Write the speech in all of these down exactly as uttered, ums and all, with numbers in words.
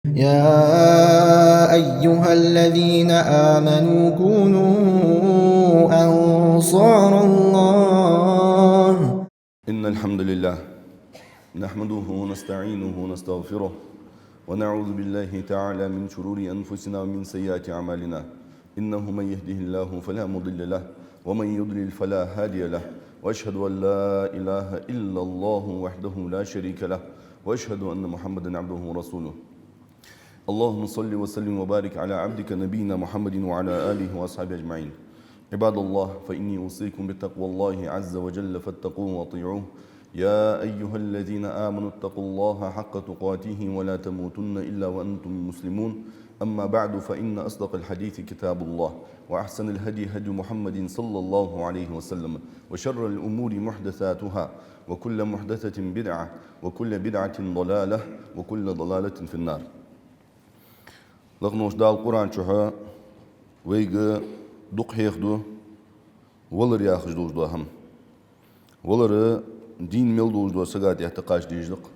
يا أيها الذين آمنوا كونوا أنصار الله. إن الحمد لله نحمده ونستعينه ونستغفره، ونعوذ بالله تعالى من شرور أنفسنا ومن سيئات أعمالنا. إنه من يهده الله فلا مضل له، ومن يضلل فلا هادي له، وأشهد أن لا إله إلا الله وحده لا شريك له، وأشهد أن محمدا عبده ورسوله. اللهم صل وسلم وبارك على عبدك نبينا محمد وعلى آله وأصحابه أجمعين. عباد الله، فإني أوصيكم بتقوى الله عز وجل فاتقوه وأطيعوه. يا أيها الذين آمنوا اتقوا الله حق تقاته ولا تموتن إلا وأنتم مسلمون. أما بعد، فإن أصدق الحديث كتاب الله، وأحسن الهدي هدي محمد صلى الله عليه وسلم، وشر الأمور محدثاتها، وكل محدثة بدعة، وكل بدعة ضلالة، وكل ضلالة في النار. Лакхе волча Дала Къуръан чу вайга дукха хьехаду валар яхаш долаш дола хӀама. Валар дийна мел долаш долча сага тӀехьа кхача дезаш да-кх.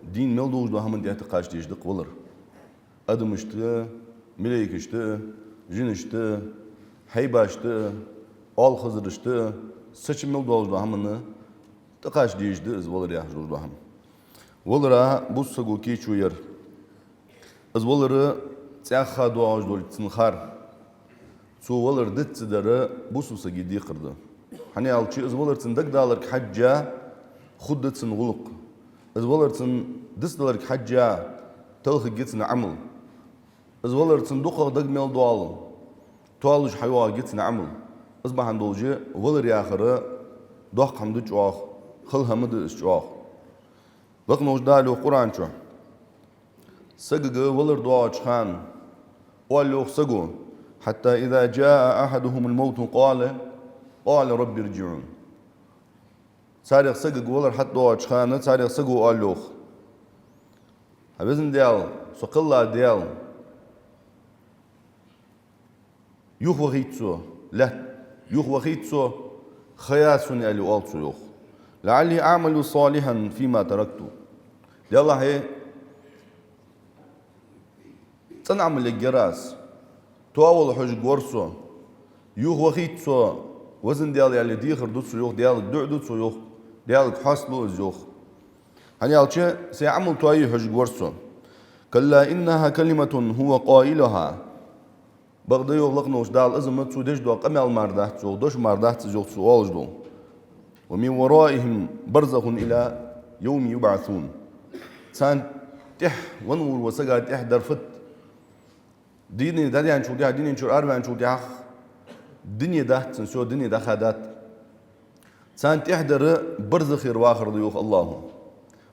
Дийна мел долаш долча хӀаман тӀехьа кхача дезаш да-кх валар. Адамашта, малейкашта, жинашта, хьайбашта, оалхазарашта, сача мел долаш долча хӀаманна тӀакхача дезаш да из валар яхаш долаш дола хӀама. Валара бусалба саго кийчо яр. Из валар цӀаьхха доагӀаш долга цун хар. Цу валар диц ца дар бусалба сага декхар да. ХӀана аьлча, из валар цун дагадаларга хьежжа хургда цун гӀулакх. Из валар цун дицдаларга хьежжа талхаргья цун Ӏамал. Из валар цун дукхагӀа дага мел дола тоалуш хьайоагӀаргья цун Ӏамал. Из бахьан долаш валар яхар доккха хӀама да чӀоагӀа, хала хӀама да из чӀоагӀа. Лакхе волча Дала йоах Къуръан чу: сагага валар доагӀача хана оал йоах саго: حتى إذا جاء أحدهم الموت قال، قال رب ارجعون. Царех сагага валар хьатӀадоагӀача хана царех саго оал йоах: хӀай Веза Даьла, со кхелла Даьла, юхавахийта со лаьтта, юхавахийта со, ха яц сона, аьле, оал цо йоах. لعلي أعمل صالحا فيما تركت. Даьллахьа, цӀена Ӏамал ергьяр аз, тоавала хьожаргвар со, юхавахийта со, Веза Даьла, аьле, дехар ду цо йоах, Даьлага дуӀа ду цо йоах, Даьлага хьоасталу из йоах. ХӀана аьлча, сай Ӏамал тоае хьожаргвар со. كلا إنها كلمة هو قائلها. Бакъда, йоах лакхе волча Дала, из ма цо деш дола къамаьл мара дац йоах, дош мара дац из йоах цо оалаш дола. ومن ورائهم برزخ إلى يوم يبعثون. Царна тӀехьа венна волча сага тӀехьа дар фуд? Дуне дӀадаьнначул тӀехьа, дунен чура араваьнначул тӀехьагӀа дуне дац цун, всё, дуне дӀахадаьд. Царна тӀехьа дар барзахера вахар да йоах АллахӀа.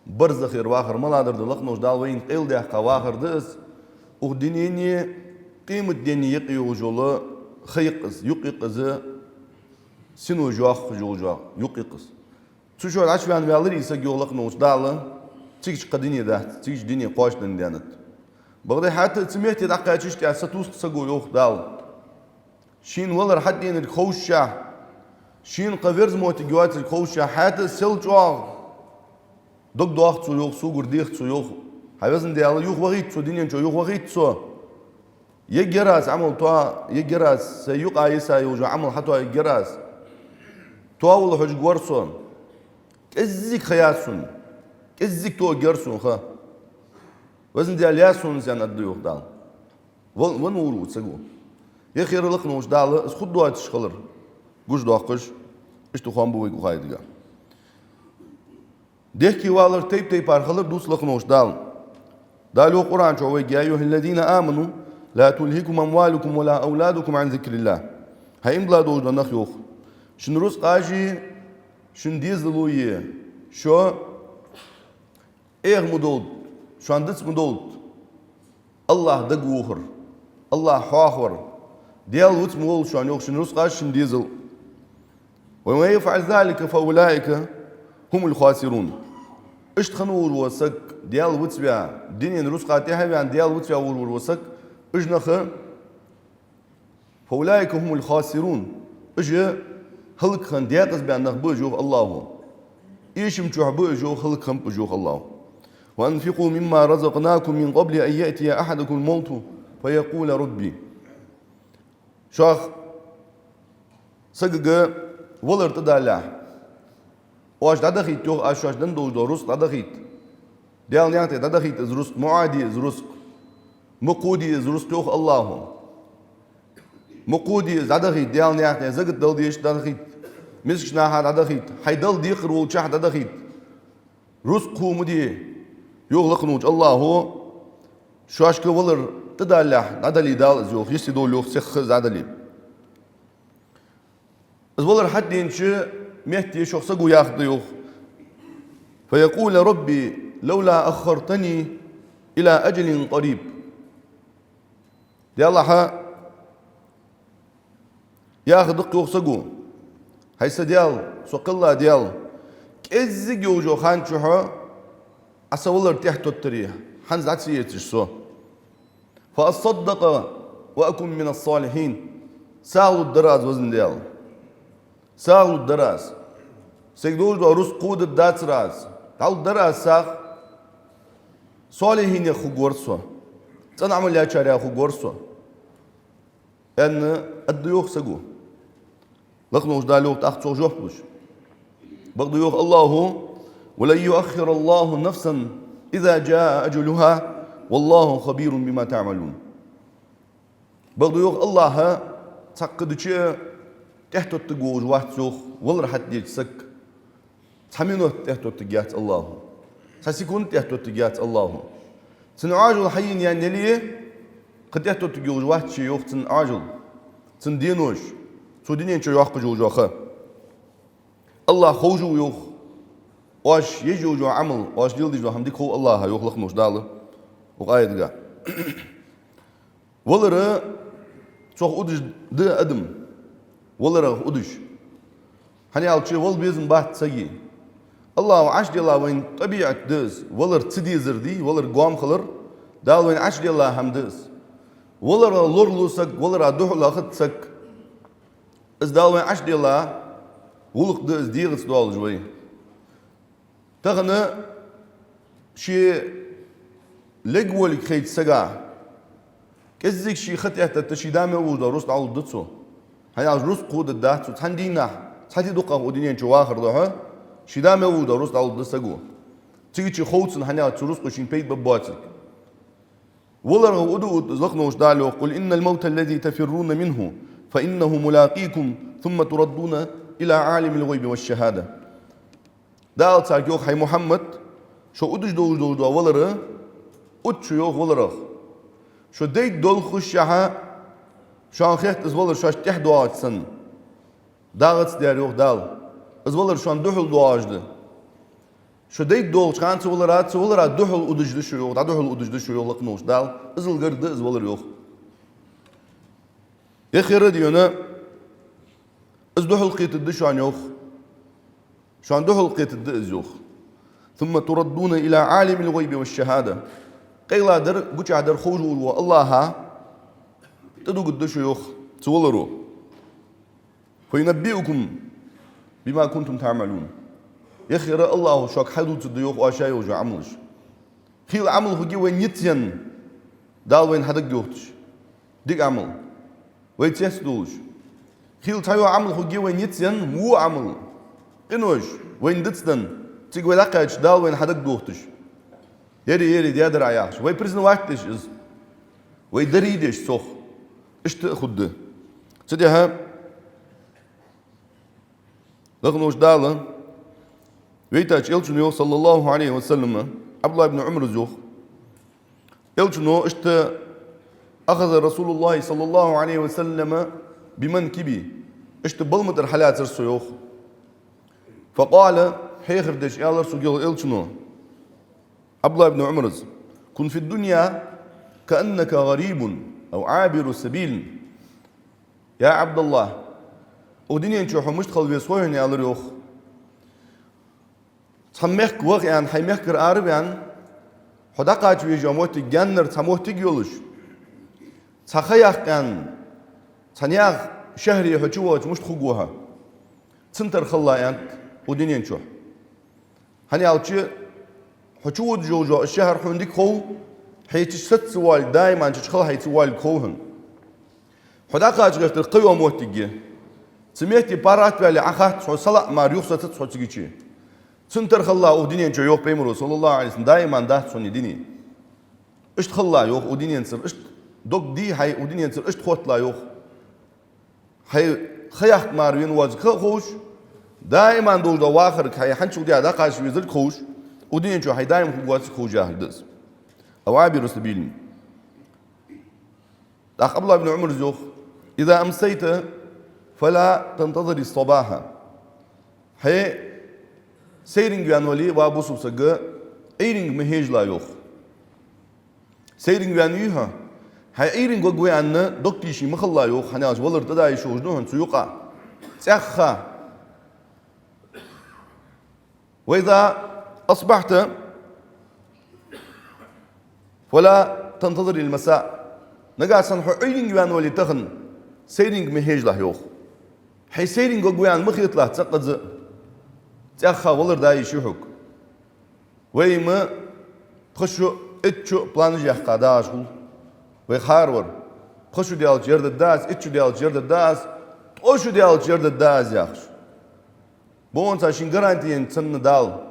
Барзахера вахар малагӀдар да? Лакхе волча Дала вайна къайладаьккха вахар да из. Укх дунеи къематденни юкъе йолаш йола ха я-кх из, юкъ я-кх из, сино жоххаш йолаш йола юкъ я-кх из. Цу чура Ӏочувена ваьлар из саг, йоах лакхе волча Дала, цига кхы дуне дац, цига дуне кхоачаденна даьннад. Бакъда хӀаьта а цу метте дӀакхаьчача тӀехьа сатувс-кх саго, йоах Дала. Шийна валар хьатӀаденарг ховшшехь, шийна кхы верза моттиг йоацилга ховшшехь, хӀаьта а сел чӀоагӀа дог доах цо йоах, согара дех цо йоах: хӀай Веза Даьла, юхавахийта со, дунен чу юхавахийта со. Ергьяр аз Ӏамал тоаергьяр аз, сай юкъе йиса йолаш йола Ӏамал хьатоаергьяр аз. Тоавала хьожаргвар со. КӀеззига ха яц сона. КӀеззига тоаергьяр сона ха. Веза Даьла, яц сона из, аьнна, аргда йоах Дала. Венна, венна валар ва из саг. Ер хӀара лакхе волча Дала из хургдоацаш хилар гуш доаккхаш, иштта хоам ба вайга укх аятага. Дехкевалар тайп-тайпара хилар дувц лакхе волча Дала. Дала йоах Къуръан чу вайга: يا أيها الذين آمنوا لا تلهكم أموالكم ولا أولادكم عن ذكر الله. ХӀай иман дилла долаш дола нах, йоах, шун рузкъаши, шун дезалои шо Ӏеха ма долда, шоана диц ма долда АллахӀ дагавохар, АллахӀ хьоахавар. Даьла виц ма волва шоана, йоах, шун рузкъаш, шун дезал. ومن يفعل ذلك فأولئك هم الخاسرون. Иштта хинна волаш вола саг, Даьла вицваь, дунен рузкъа тӀехьа а ваьнна, Даьла вицваь волаш вола саг, уж нах فأولئك هم الخاسرون. Уж хӀалакхинна, декъаза баьнна нах ба уж, йоах АллахӀа. Эшам чу ба уж, йоах, хӀалакхинна ба уж, йоах АллахӀа. وأنفقوا مما رزقناكم من قبل أن يأتي أحدكم الموت فيقول رب. Шоах сагага валар тӀадалалехь, оаш дӀадахийта, йоах, аз шоашта денна долаш дола рузкъ дӀадахийта. Даьла наькъа тӀа дӀадахийта из рузкъ, ма Ӏоаде из рузкъ, ма кходе из рузкъ, йоах АллахӀа. Ма кходе из, дӀадахийта Даьла наькъа тӀа, закат дала дезаш дӀадахийта, мискача наха дӀадахийта, хьай Далла декхар волча дӀадахийта. Рузкъ кхо ма де, йоах лакхаволча АллахӀа, шоашка валар тӀадалалехь, дӀадале Дала из, йоах, йисте довла, йоах, сиха из дӀадале. Из валар хьатӀаденача метте шоах саго яхаргда, йоах: فيقول رب لولا أخرتني إلى أجل قريب. Даьллахьа, яхаргда-кх, йоах, саго: хӀай са Даьла, со кхелла Даьла, кӀеззига йолча хана чухь Ӏа са валар тӀехьатоттаре, хӀанз дӀа ца эцаш со. فأصدق وأكن من الصالحين. СагӀа лургдар аз, везан Даьла. СагӀа лургдар аз. Сайга долаш дола рузкъ кхоадергдацар аз. ДӀалургдар аз сагӀа. Солихьинех хургвар со. ЦӀена Ӏамал яьчарех хургвар со, аьнна, аргда, йоах, саго. Лакхаволча Дала йоах тӀаккха цох жоп луш. Бакъда йоах АллахӀа: ولن يؤخر الله نفسا إذا جاء أجلها والله خبير بما تعملون. Бакъда йоах АллахӀа, цхьаккха дича тӀехьатоттаргволаш вац, йоах, валар хьатӀадеча саг. Цхьа минот тӀехьатоттаргьяц АллахӀа. Цхьа секунд тӀехьатоттаргьяц АллахӀа. Цун Ӏоажал хьайийна яле, кхы тӀехьатоттаргйолаш вац ше, йоах, цун Ӏоажал, цун денош, цу дунен чу йоаккхаш йола ха. АллахӀ ховш ва, йоах, оаш еш йола Ӏамал, оаш леладеш дола хӀама дика хов АллахӀа, йоах лакхаволча Дала укх аятагахь. Валар цох удаш да адам. Валарах удаш. ХӀана аьлча вала безам бац сага. АллахӀа Ӏочуделла вайна тӀабиӀат да из, валар ца дезар да, валар гоама хилар, Дала вайна Ӏочуделла хӀама да из. Валарах лоралу саг, валара духьалахац саг. Из Дала вайна Ӏочуделла гӀулакх да из, дегӀаца доаллаш вай. Тахан ше лергволга хайча сага кӀеззига ший ха тӀехьатетта, ший да мел волаш дола рузкъ дӀалургда цо. ХӀана аьлча рузкъ кхоадергдац цо. Цхьан дийнахьа, цхьа ди дукхагӀа укх дунен чу вахар духьа, ший да мел волаш дола рузкъ дӀалургда саго. Цигача хов цунна, хӀана аьлча цу рузкъо шийна пайда бергбоацилга. Валарах удаш да из, лакхаволча Дала йоах: قل إن الموت الذي تفرون منه فإنه ملاقيكم ثم تردون إلى عالم الغيب والشهادة. Дала царга йоах: хӀай Мухьаммад, шо удаш долаш дола валар, ут шо, йоах, валарах. Шо дайта долхашехь, шоана хет из валар шоашта тӀехьа доагӀача санна. ДагӀац дер, йоах Дала. Из валар шоана духьал доагӀаш да. Шо дайта долхача хана цу валара, цу валара духьал удаш да шо, йоах, дӀадухьал удаш да шо, йоах лакхаволча Дала. Иззал гарга да из валар, йоах. Эххара дийнахьа из духьалкхетаргда шоана, йоах. Шоана духьалкхетаргда из, йоах. ثم تردون إلى عالم الغيب والشهادة. КъайлагӀдар, гучахьдар ховш волча АллахӀа тӀадугаргда шо, йоах, цу валаро. فينبئكم بما كنتم تعملون. Эххара АллахӀа шуга хьадувцаргда, йоах, оаш шоай йола Ӏамалаш. Хийла Ӏамал хургья вайна ницъенна, Дала вайна хьадагадохийташ. Дика Ӏамал, вай цецдолаш. Хийла цхьайола Ӏамал хургья вайна ницъенна, во Ӏамал, къинош, вайна дицденна, цига вай дӀакхаьчача, Дала вайна хьадагадохийташ. Ер, ер, даьдар Ӏа яхаш. Вай признавать деш из. Вай дарий деш цох. Иштта а хургда. Цудухьа лакхаволча Дала вайтача Элчано йоах, صلى الله عليه وسلم, ӀабдуллахӀ ибн Ӏумара йоах. Элчано иштта: أخذ رسول الله صلى الله عليه وسلم بمنكبي. Иштта балма тӀара хьалаьцар со, йоах. فقال, хьехар деш, аьлар сога, йоах, Элчано, ӀабдуллахӀ ибн Ӏумара: كن في الدنيا كأنك غريب أو عابر سبيل. Я ӀабдуллахӀ, укх дунен чу хьо мишта хила веза хой хьона, аьлар, йоах. Цхьан мехка ваха аьнна, хьай мехкара араваьнна, хьо дӀакхача везаш йола моттиг гаьннара цхьа моттиг йолаш, цхьа ха яккха аьнна, цхьа наьха шахьаре хьо чувоагӀача мишта хургва хьо? Цунна тара хила, аьннад, укх дунен чу. ХӀана аьлча, Хьо чу водаш йола из шахьар хьона дика хов, хьо цу чу саца ца воаллалга, даим цу чу хила хьо ца воаллалга хов хьона. Хьо дӀакхача гӀертар кхыйола моттиг я. Цу метте паргӀата ваьле Ӏа хатта хьо салаӀа мара юхасацац хьо цига чу. Цун тара хилалахь укх дунен чу, йоах Пайхамаро, саллаллахӀу Ӏалайхи ва саллам, даим дац хьона дунен. Иштта хилалахь, йоах, укх дунен цӀера, иштта дог дий хьай укх дунен цӀера, иштта хотталахь, йоах. Хьай ха яккха мара вена воацилга ха а ховш, даим долаш дола вахарг хьай хьанчул тӀехьа дӀакхача везалга ховш, укх дунен чу хьай даим хургвоацилга ховш яхар да из. أو عابر سبيل. ТӀаккха Ӏабдуллахь ибн Ӏумара йоах: إذا أمسيت فلا تنتظر الصباح. Хьо сайренга ваьнна вале, ва бусалба саг, Ӏуйранга ма хьежалахь, йоах. Сайренга ваьнна вий хьо? Хьо Ӏуйранга варгва аьнна дог тийша ма хилалахь, йоах, хӀана аьлча валар тӀадайиш йолаш да хьона цу юкъа. ЦӀаьхха. وإذا أصبحت فلا تنتظر المساء. Нагахьа санна хьо Ӏуйранга ваьнна вале тахан, сайренга ма хьежалахь, йоах. Хьо сайренга варгва аьнна ма хеталахь цкъаза а. ЦӀаьхха валар дӀайийша я хьога. Вай ма пхи шу, итт шу планаш яьккха дагӀаш хул. Вай хӀаравар. Пхи шу даьлча ер дергда аз, итт шу даьлча ер дергда аз, ткъо шу даьлча ер дергда аз яхаш. Бокъонца шийна гаранти енна цунна Дала,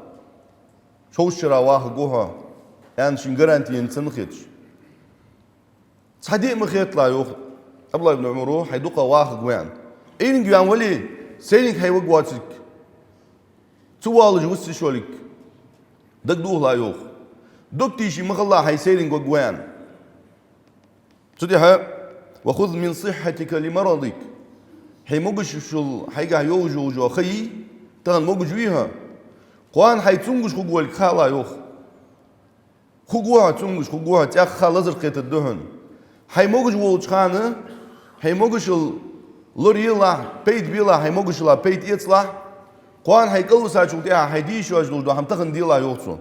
шовзткъа шера вахаргва хьо, аьнна шийна гаранти енна цунна хеташ. Цхьа ди а ма хеталахь, йоах Ӏабдуллахь ибн Ӏумара, хьо дукха вахаргва аьнна. Ӏуйранга ваьнна вале, сайренга хьо варгвоацилга, ца воаллаш вусса йиш йолга дагадохалахь, йоах. Дог тийша ма хилалахь хьо сайренга варгва аьнна. Цу тӀехьа: وخذ من صحتك لمرضك. Хьо могашал хьайгахьа йолаш йола ха йий, тахан могаш вий хьо? Кхоана хьо цамогаш хургволга хаалахь, йоах. Хургва хьо цамогаш, хургва хьо, цӀаьхха лазар кхетаргда хьона. Хьо могаш волча хана хьо могашал лораелахь, пайда белахь, хьо могашала пайда эцалахь, кхоана хьо кӀалвисачул тӀехьа хьо де йиш йоацаш долаш дола хӀама тахан делахь, йоах цо.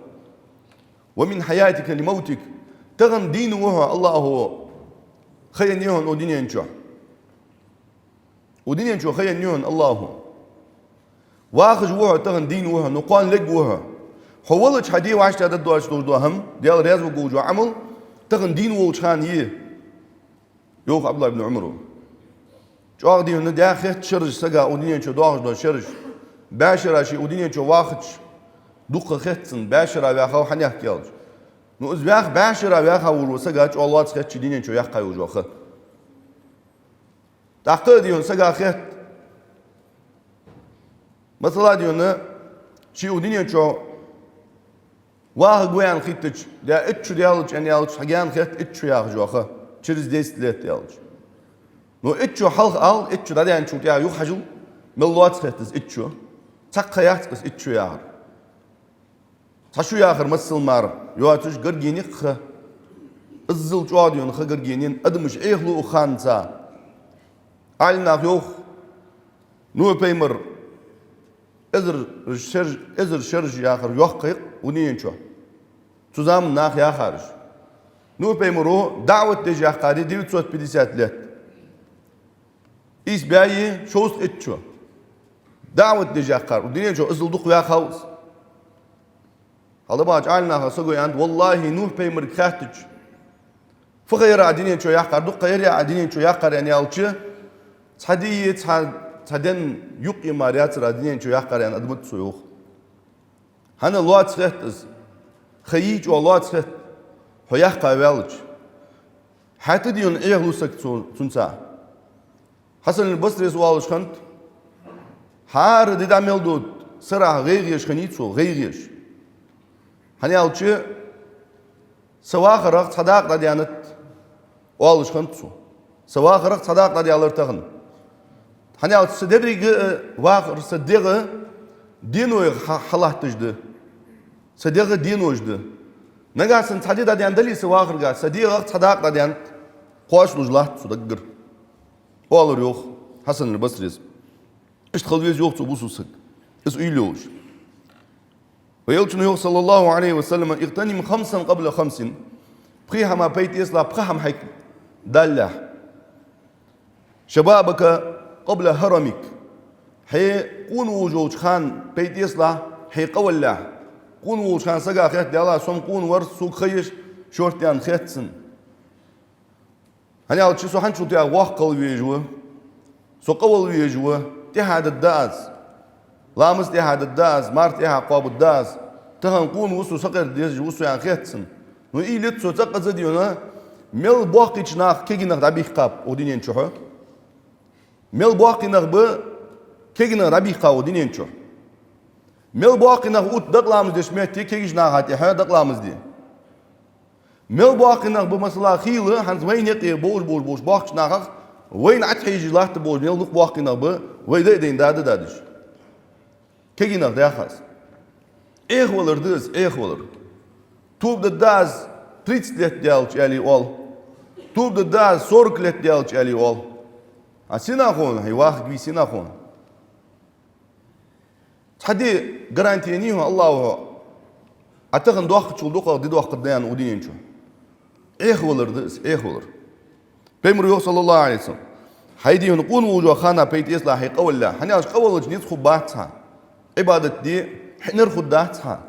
ومن حياتك لموتك. Тахан дийна ва хьо АллахӀо ха енна хьона укх дунен чу. Укх дунен чу ха енна хьона АллахӀо. Вахаш ва хьо тахан, дийна ва хьо, ну кхоана лергва хьо. Хьо валача хьа де вӀаштӀехьдаргдоацаш долаш дола хӀама, Даьла раьза варгволаш вола Ӏамал, тахан дийна волча хана е. Йоах Ӏабдуллахь ибн Ӏумара. ЧӀоагӀа дийна да хетта шераш сага укх дунен чу доагӀаш дола шераш. БӀаь шера ше укх дунен чу вахача дукха хет цунна, бӀаь шера ваьхав хьанехк аьлча. Ну из ваьха, бӀаь шера ваьха волаш вола сага чӀоагӀа лоаца хет ше дунен чу яьккха йолаш йола ха. ТӀаккха а дийна сага хет. Масала дийна, ше укх дунен чу вахаргва аьнна хеттача, да итт шу даьлча аьнна аьлча, хьа гаьна хет итт шу яхаш йола ха, через десять лет аьлча. Ну итт шу хьалха ала, итт шу дӀадаьнначул тӀехьа юха хьажал, мел лоаца хет из итт шу. Цхьаккха яц из итт шу яхар. Цхьа шу яхар масал мара йоацаш гаргара никъ ха. Иззал чӀоагӀа дийна ха гаргара ха, адамаш Ӏехалу укх ханца. Ӏаьлимнаха йоах, Нухь пайхамар эзар шер-, эзар шераш яхар йоккха я укх дунен чу. Цу заман наха яхараш. Нухь пайхамаро даӀват деш яьккхар девятьсот пятьдесят лет. Ийс бӀаьи шовзткъа итт шу. ДаӀват деш яьккхар укх дунен чу иззал дукха ваьхав из. ХӀаьта багӀача Ӏаьлимнаха саго аьннад: «ВаллахӀи, Нухь пайхамарга хаьттача, фу ха яр Ӏа дунен чу яьккхар, дукха ха яр Ӏа дунен чу яьккхар?» — аьнна аьлча, цхьа ди, цхьа, цхьа ден юкъ мара яцар Ӏа дунен чу яьккхар аьнна адамаца йоах. ХӀана лоаца хет из? Ха йий чӀоагӀа лоаца хет, хьо яьккха ваьлча. ХӀаьта дийна Ӏехалу саг цо, цунца. Хьасан аль-Басрес оалаш хиннад: «ХӀара ди дӀа мел дода сарахьа гӀайгӀа еш хиннай цо, гӀайгӀа еш. ХӀана аьлча са вахарах цхьа дакъа дӀадаьннад», — оалаш хиннад цо. «Са вахарах цхьа дакъа дӀадаьлар тахан. ХӀана аьлча са деррига, э, вахар, са дегӀ денойх хьа-, хьалатташ да. Са дегӀ денош да. Нагахьа санна цхьа ди дӀадаьнна дале са вахарга, са дегӀах цхьа дакъа дӀадаьннад, кхоачалуш латт цу даггара», — оалар йоах Хьасан аль-Басрес. Иштта хила веза йоах цу бусалба саг, из уйла йолаш. Вай Элчано йоах, саллаллахӀу Ӏалайхи ва саллам: «اغتنم خمسا قبل خمس». Пхе хӀама пайда эцалахь, пхи хӀама хьайга даллалехь. «شبابك قبل هرمك». Хьо къона волаш волча хана пайда эцалахь, хьо къаваллалехь. Къона волча хана сага хет, Даьла, со-м къона вар, сога ха еш шортта хет цунна. ХӀана аьлча со хьанчул тӀехьа воккха хила везаш ва, со къа вала везаш ва, тӀехьа дадда аз. Ламаз тӀехьа дадда аз, марха тӀехьа кхоабадда аз. Тахан къона ва со, сакъерда дезаш ва со аьнна хет цунна. Ну, уйла йита цо цӀаккха а дийна, мел боккхийча наха кегий нах дӀабийхкаб укх дунен чухь. Мел боккхий нах ба кегий нах дӀабийхка укх дунен чухь. Мел боккхий нах ба дакъа ламаз деш метте кегийча наха тӀехьа дакъа ламаз де. Мел боккхий нах ба, масала, хийла, хӀанз вайна юкъе болаш, болаш, болаш боккхийча нахах, вайна Ӏохьежаш латта болаш мел дукха боккхий нах ба, вай дай-дайна дада дадаш. Кегий нах даьхаз. Ӏехавалар да из, Ӏехавалар. Тоба дадда аз тридцать лет даьлча, аьле оал. Тоба дадда аз сорок лет даьлча, аьле оал. А сенах хов хьона, хьай вахаргвий, сенах хов хьона? Цхьа ди гарантия еннай хьона АллахӀа, Ӏа тахан доаккхачул дукхагӀа ди доаккхаргда аьнна укх дунен чу. Ӏехавалар да из, Ӏехавалар. Пайхамара йоах, صلى الله عليه وسلم: хьай, дий хьона, къона волча хана пайда эцалахь хьай къа валале. ХӀана аьлча къа валалча низ хургбац хьа. Ӏибадат де хьинар хургдац хьа.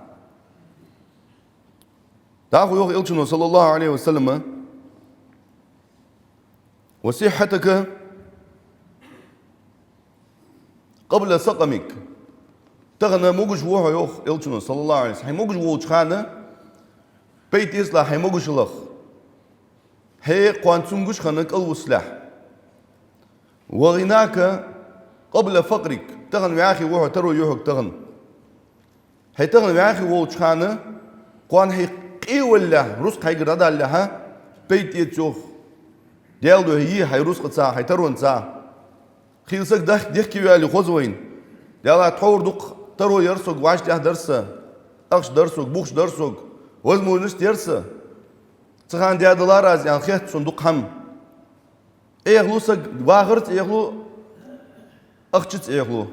ДӀахо йоах Элчано, صلى الله عليه وسلم: وصحتك قبل سقمك. Тахан могаш ва хьо, йоах Элчано, صلى الله عليه وسلم. Хьай могаш волча хана пайда эцалахь хьай могашалах. Хье кхоана цамогаш хинна кӀалвусалехь. وغناك قبل فقرك. Тахан вӀаьхий ва хьо, таро ю хьога тахан. Хье тахан вӀаьхий волча хана, кхоана хье къе валалехь, рузкъа хьайгара дӀадалалехьа, пайда эца, йоах. Даьла духьа е хьай рузкъаца, хьай таронца. Хийла саг дехк-, дехке ваьле хоза вайна. Даьла, тхьовра дукха таро яр сога, вӀаштӀехьа дар са, ахча дар сога, бухаш дар сога, возможность яр са. Цу хана даь далар аз аьнна хет сона дукха хӀама. Ӏехалу саг, вахарца Ӏехалу, ахчаца Ӏехалу.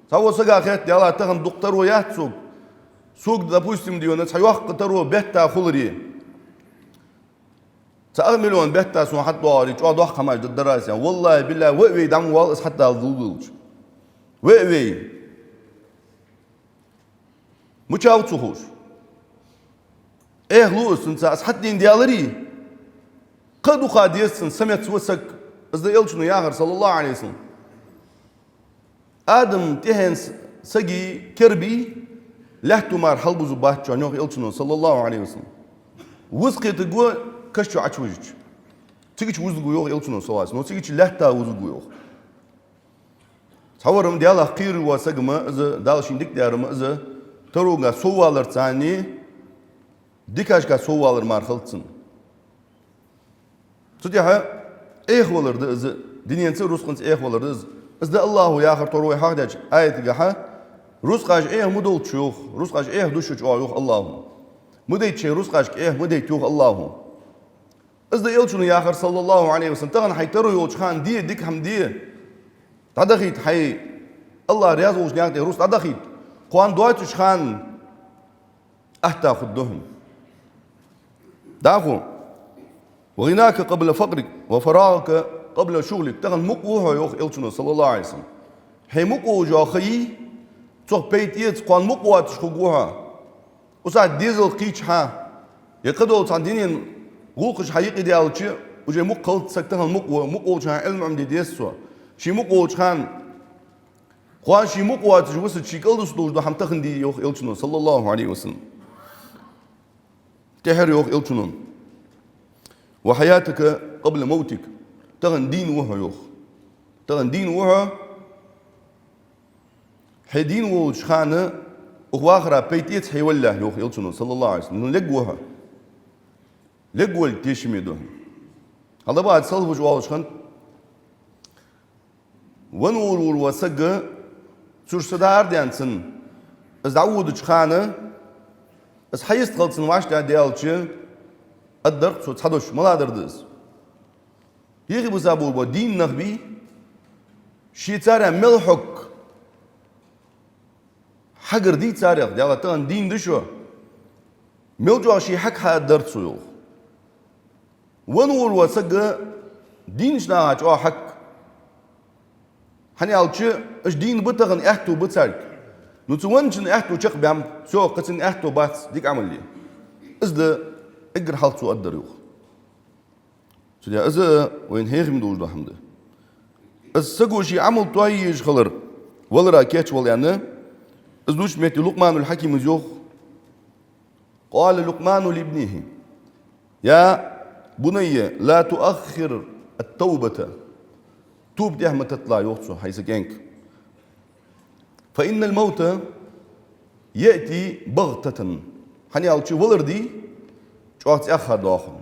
Цхьаволча сага хет, Даьла, тахан дукха таро яц сога. Сога, допустим, дий хьона, цхьа йоккха таро бетта хуларе. Цхьа ах миллион бетта сона хьатӀадоагӀаре, чӀоагӀа доккха хӀамаш дергдар аз аьнна. Валлахьи, биллахьи, ва а вай дӀа ма воал из хьатӀадала дулгулча. Ва а вай. Мича ва цо ховш? Ӏехалу из цунца, из хьатӀадийна даьларе, кхы а дукха деза цунна, самец ва саг. Из да Элчано яхар, صلى الله عليه وسلم. Адама тӀехьен с-, сага кербий лаьтто мара хьалбузаргбац шоана, йоах Элчано, صلى الله عليه وسلم. Виза кхетаргва каша чу Ӏочувижача. Цига чу вузаргва, йоах Элчано, صلى الله عليه وسلم. Но цига чу лаьтта вузаргва, йоах. Цхьавар-м Даьлах кхераш вола саг-м из, Дала шийна дика даьр-м из, тарога совваларца а, дикашка соввалар мара хилац цунна. Цу тӀехьа Ӏехавалар да из, дуненца а рузкъанца а Ӏехавалар да из. Из да АллахӀа яхар, тхьовра вай хьоахадаьча аятагахьа, рузкъаш Ӏеха ма долда шо, йоах, рузкъаш Ӏехадеш шу чӀоагӀа, йоах АллахӀа. Ма дайта шоай рузкъашка Ӏеха, ма дайта, йоах АллахӀа. Из да Элчано яхар, صلى الله عليه وسلم, тахан хьай таро йолча хана де, дика хӀама де. ДӀадахийта хьай, АллахӀ раьза волча наькъа тӀа рузкъа дӀадахийта. Кхоана доацача хана атта хургда хьона. ДӀахо. وغناك قبل فقرك وفراغك قبل شغلك. Тахан мукъа ва хьо, йоах Элчано, صلى الله عليه وسلم. Хье мукъа волча ха йий, цох пайда эца, кхоана мукъа воацаш хургва хьо. Укх сахьате дезал кхийча хьа, е кхыдола цхьа дунен гӀулакхаш хьа юкъе даьлча, уже мукъа хилац саг, тахан мукъа ва, мукъа волча хана Ӏилма Ӏомаде деза цо. Ше мукъа волча хана, кхоана ше мукъа воацаш висача, ше кӀалдус долаш дола хӀама тахан де, йоах Элчано, صلى الله عليه وسلم. ТӀехьара йоах Элчано: وحياتك قبل موتك. Тахан дийна ва хьо, йоах. Тахан дийна ва хьо, хье дийна волча хана укх вахара пайда эца хье валале, йоах Элчано, صلى الله عليه وسلم. Ну, лег ва хьо. Лег валга тешаме да хьона. Хьалха баха салафаш оалаш хиннад, венна волаш вола саг, цу чу са дӀаарадаьнна цунна, из дӀаводача хана, из хьайистхила цунна вӀаштӀехьадаьлча, аргдар-кх цо цхьа дош, малагӀдар да из. Хьехам беш бола дийна нах бий, ший царех мел хьог хьагар дий царех, Даьла, тахан дийна да шо. Мел чӀоагӀа ший хьаг хьааргдар цо, йоах. Венна волаш вола саг дийнача наха чӀоагӀа хьаг. ХӀана аьлча, уж дийна ба тахан, аьттув ба царга. Ну, цу венначун аьттув чакхбаьннаб, всё, кхы цун аьттув бац дика Ӏамал е. Из да эггара хьалха цо аргдар, йоах. Цудухьа из вайна хьехам долаш дола хӀама да. Из саго ший Ӏамал тоае езаш хилар валара кийчвала аьнна, из дувцача метте Лукъманул Хьакима йоах: قال لقمان لابنه: يا بني لا تؤخر التوبة. Тоба тӀехьа ма тетталахь, йоах цо, хӀай са кӀаьнк. فإن الموت يأتي بغتة. ХӀана аьлча валар дий, чӀоагӀа цӀаьхха доагӀа хьона.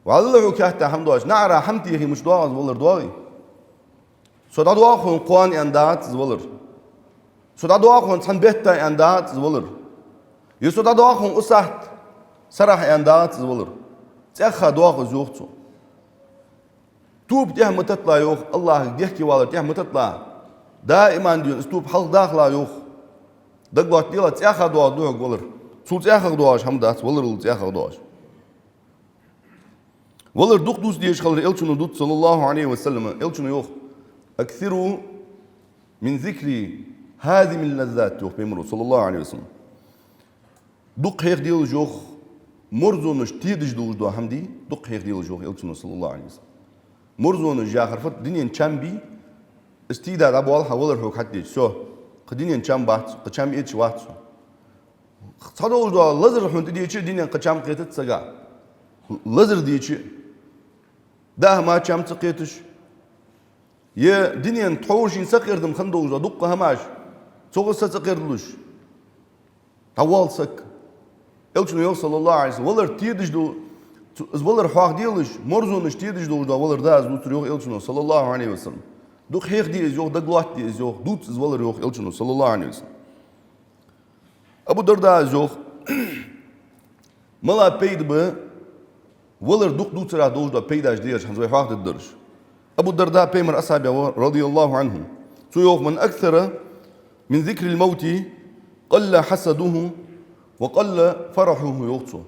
Валлахьи, хьога хаьтта хӀама доацаш, наӀара хӀама техе мича доагӀа из валар, доагӀий? Со дӀадоагӀа хьона кхоана аьнна дац из валар. Со дӀадоагӀа хьона цхьан бетта аьнна дац из валар. Е со дӀадоагӀа хьона укх сахьта сарахьа аьнна дац из валар. ЦӀаьхха доагӀа из, йоах цо. Тоба тӀехьа ма тетталахь, йоах, АллахӀага дехке валар тӀехьа ма тетталахь. Даиман дийна из тоба хьалхадахалахь, йоах. Дагалоаттаделахь, цӀаьхха доагӀаргда хьога валар. Цул цӀаьхха доагӀаш хӀама дац, валарал цӀаьхха доагӀаш. Валар дукха дувца дезаш хилар Элчано дувц, صلى الله عليه وسلم. Элчано йоах: أكثروا من ذكر هاذم اللذات, йоах Пайхамаро, صلى الله عليه وسلم. Дукха хьехаделаш, йоах, марзонаш тедаш долаш дола хӀама дий, дукха хьехаделаш, йоах Элчано, صلى الله عليه وسلم. Марзонаш яхар фуд? Дунен чам бий, из тийда дӀабоал хьа, валар хьога хьатӀадеча, всё, кхы дунен чам бац, кхы чам эцаш вац хьо. Цхьа долаш дола лазар хьона тӀадеча а, дунен кхы чам кхетац сага. Лазар деча а, даха-мара чам ца кхеташ, е дунен тхьовра шийна сакхердам хинна долаш дола дуккха хӀамаш, цох а са ца кхердалуш, дӀавоал саг. Элчано йоах, صلى الله عليه وسلم, валар тедаш дола, цу-, из валар хьоахаделаш, марзонаш тедаш долаш дола валар да из дувцар, йоах Элчано, صلى الله عليه وسلم. Дукха хьехаде из, йоах, дагалоаттаде из, йоах, дувца из валар, йоах Элчано, صلى الله عليه وسلم. Абу Дарда из йоах: мала пайда ба валар дукха дувцарах долаш дола пайдаш дераш, хӀанз вай хьоахадергдараш. Абу Дарда Пайхамара асхьабех ва, رضي الله عنه. Цо йоах: من أكثر من ذكر الموت قل حسده وقل فرحه, йоах цо.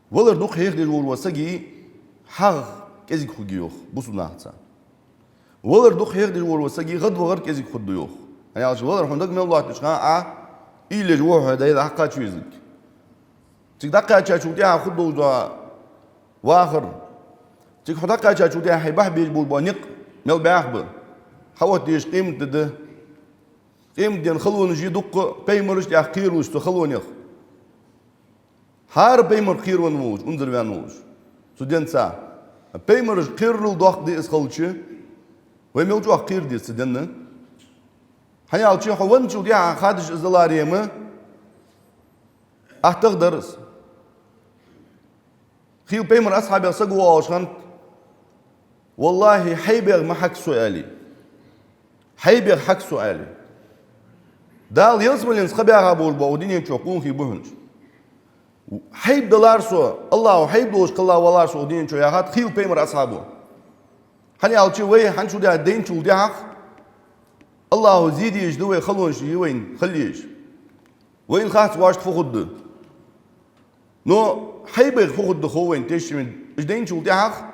Валар дукха хьехадеш волаш вола сага хьагӀ кӀезига хургья, йоах, бусалба нахаца. Валар дукха хьехадеш волаш вола сага гӀадвахар кӀезига хургда, йоах. ХӀана аьлча валар хьона дага мел лоаттача хана Ӏа уйла еш ва хьо, дӀа-, дӀакхача везилга. Цига дӀакхаьчачул тӀехьагӀа хургдолаш дола вахар. Цига хьо дӀакхаьчачул тӀехьагӀа хьай бахьа безаш болаш бола никъ мел бӀаьха ба. Хьаоттадеш къематди да. Къематден халонаш я дуккха, пайхамараш тӀехьа кхералуш цу халонех. ХӀара пайхамар кхеравенна волаш, унзара ваьнна волаш цу денца. Пайхамараш кхерарал доккха ди из хилча, вай мел чӀоагӀа кхера деза цу денна. ХӀана аьлча хьо венначул тӀехьагӀа хадаш из даларе-м, аттагӀа дар из. Хийла Пайхамара асхьабех саг воагӀаш хиннад: «ВаллахӀи, хьайбегӀа ма хьакхе со», — аьле. «ХьайбегӀа хьакхе со», — аьле. Дала ялсмаленца кхаъ баьха болаш ба укх дунен чу къонахий ба хьона уж. «Хьайба далар со, АллахӀа хьайба долаш кхелла валар со укх дунен чу», — яхад хийла Пайхамара асхьабо. ХӀана аьлча вай хӀанз шу дайначул тӀехьагӀа АллахӀа зе дезаш да вай, халонаш я вайна хила езаш. Вайна хац вайшта фу хургда. Но хьайбегӀа фу хургда хов вайна тешаме. Уж дайначул тӀехьагӀа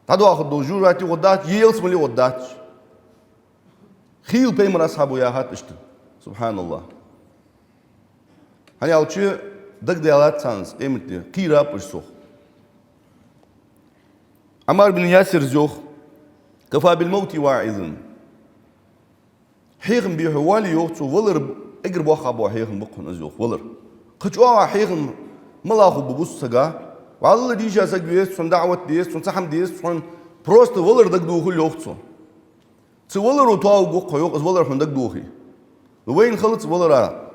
дӀадоахаргдола жожагӀате гӀоргдац, е ялсмале гӀоргдац. Хийла Пайхамара асхьабо яхад иштта. СубхьаналлахӀ. ХӀана аьлча дагадаьлад царна из къематди, кхийраб уж цох. Ӏаммар бин Ясира йоах: «كفى بالموت واعظا». Хьехам бе хьо воале, йоах цо, валар эггара боккхагӀа бола хьехам ба-кх хьона из, йоах, валар. Кхы чӀоагӀа хьехам малагӀа хургба бусалба сага? ВаллахӀи, дийша саг веза, цунна даӀват деза, цунна цхьа хӀама деза, цунна просто валар дагадохале, йоах цо. Цу валаро тоавергва-кх хьо, йоах, из валар хьона дагадохе. Вайна хилац валара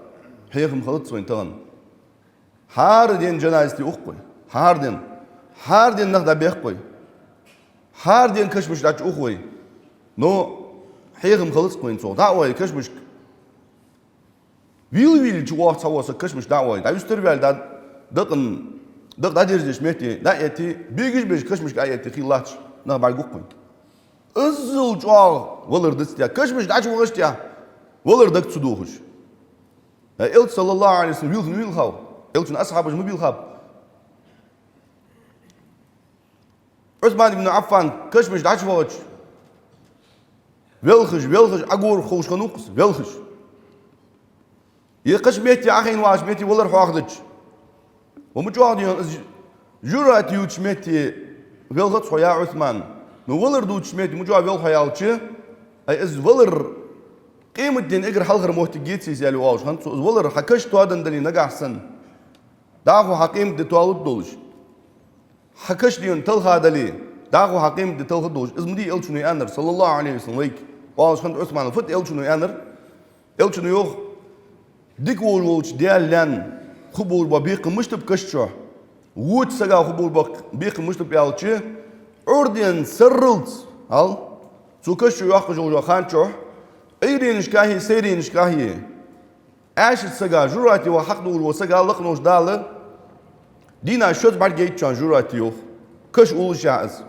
хьехам, хилац вайна тахан. ХӀара ден жаназа тӀа ух вай. ХӀара ден. ХӀара ден нах дӀабех вай. ХӀара ден кашамашка дӀачуух вай. Но хьехам хилац-кх вайна цох. ДӀаоале кашамашка. Вийла-вийла чувоагӀа цхьавола саг кашамашка дӀаоале. ДӀаюстара ваьле, дӀа-, дакъа, дакъа дӀадерзадеча метте дӀа а этте, бегаш-бегаш кашамашка а этте, хийла латташ нах бӀаргагу-кх вайна. Иззал чӀоагӀа валар дац тӀехьа. Кашамашка дӀачувахача тӀехьа валар дага ца дохаш. Э, Элча, صلى الله عليه وسلم, вийлха ма вийлхав. Элчан асхьабаш ма бийлхаб. Ӏусман ибн Ӏаффан кашамашка дӀачувахача, Велхаш, велхаш, Ӏогора ховш хиннав-кх из, велхаш. Е кхыча метте Ӏохайна вагӀача метте валар хьоахадича. Ва ма чӀоагӀа дий хьона из жожагӀате ютача метте велхац хьо, я Ӏусман. Ну, валар дувцача метте ма чӀоагӀа велх хьо аьлча, ай, из валар къематдийнахьа эггара хьалхара моттиг яций из, аьле оалаш хиннад цо. Из валар хьа каш тоаденна дале нагахьа санна, дӀахо хьа къематди тоалургдолаш. Хьа каш дий хьона талха дале, дӀахо хьа къематди талхаргдолаш. Из ма дий Элчано аьннар, صلى الله عليه وسلم, вайга, оалаш хиннад Ӏусмана. Фуд Элчано аьннар? Элчано йоах: дика волаш волча Даьла лаьна хургболаш бола бекхам мишта ба каша чу? Воча сага хургболаш бола бекхам мишта ба аьлча, Ӏуйрден сарралца, хьал, цу каша чу йоаккхаш йолча хана чухь, Ӏуйренашкахьеи сайренашкахьеи Ӏаьшаца сага, жожагӀате ваха хьакъ долаш вола сага лакхаволча Дала дийнахьа шозза бӀаргагойтаргья жожагӀате, йоах, каша уллашехь из.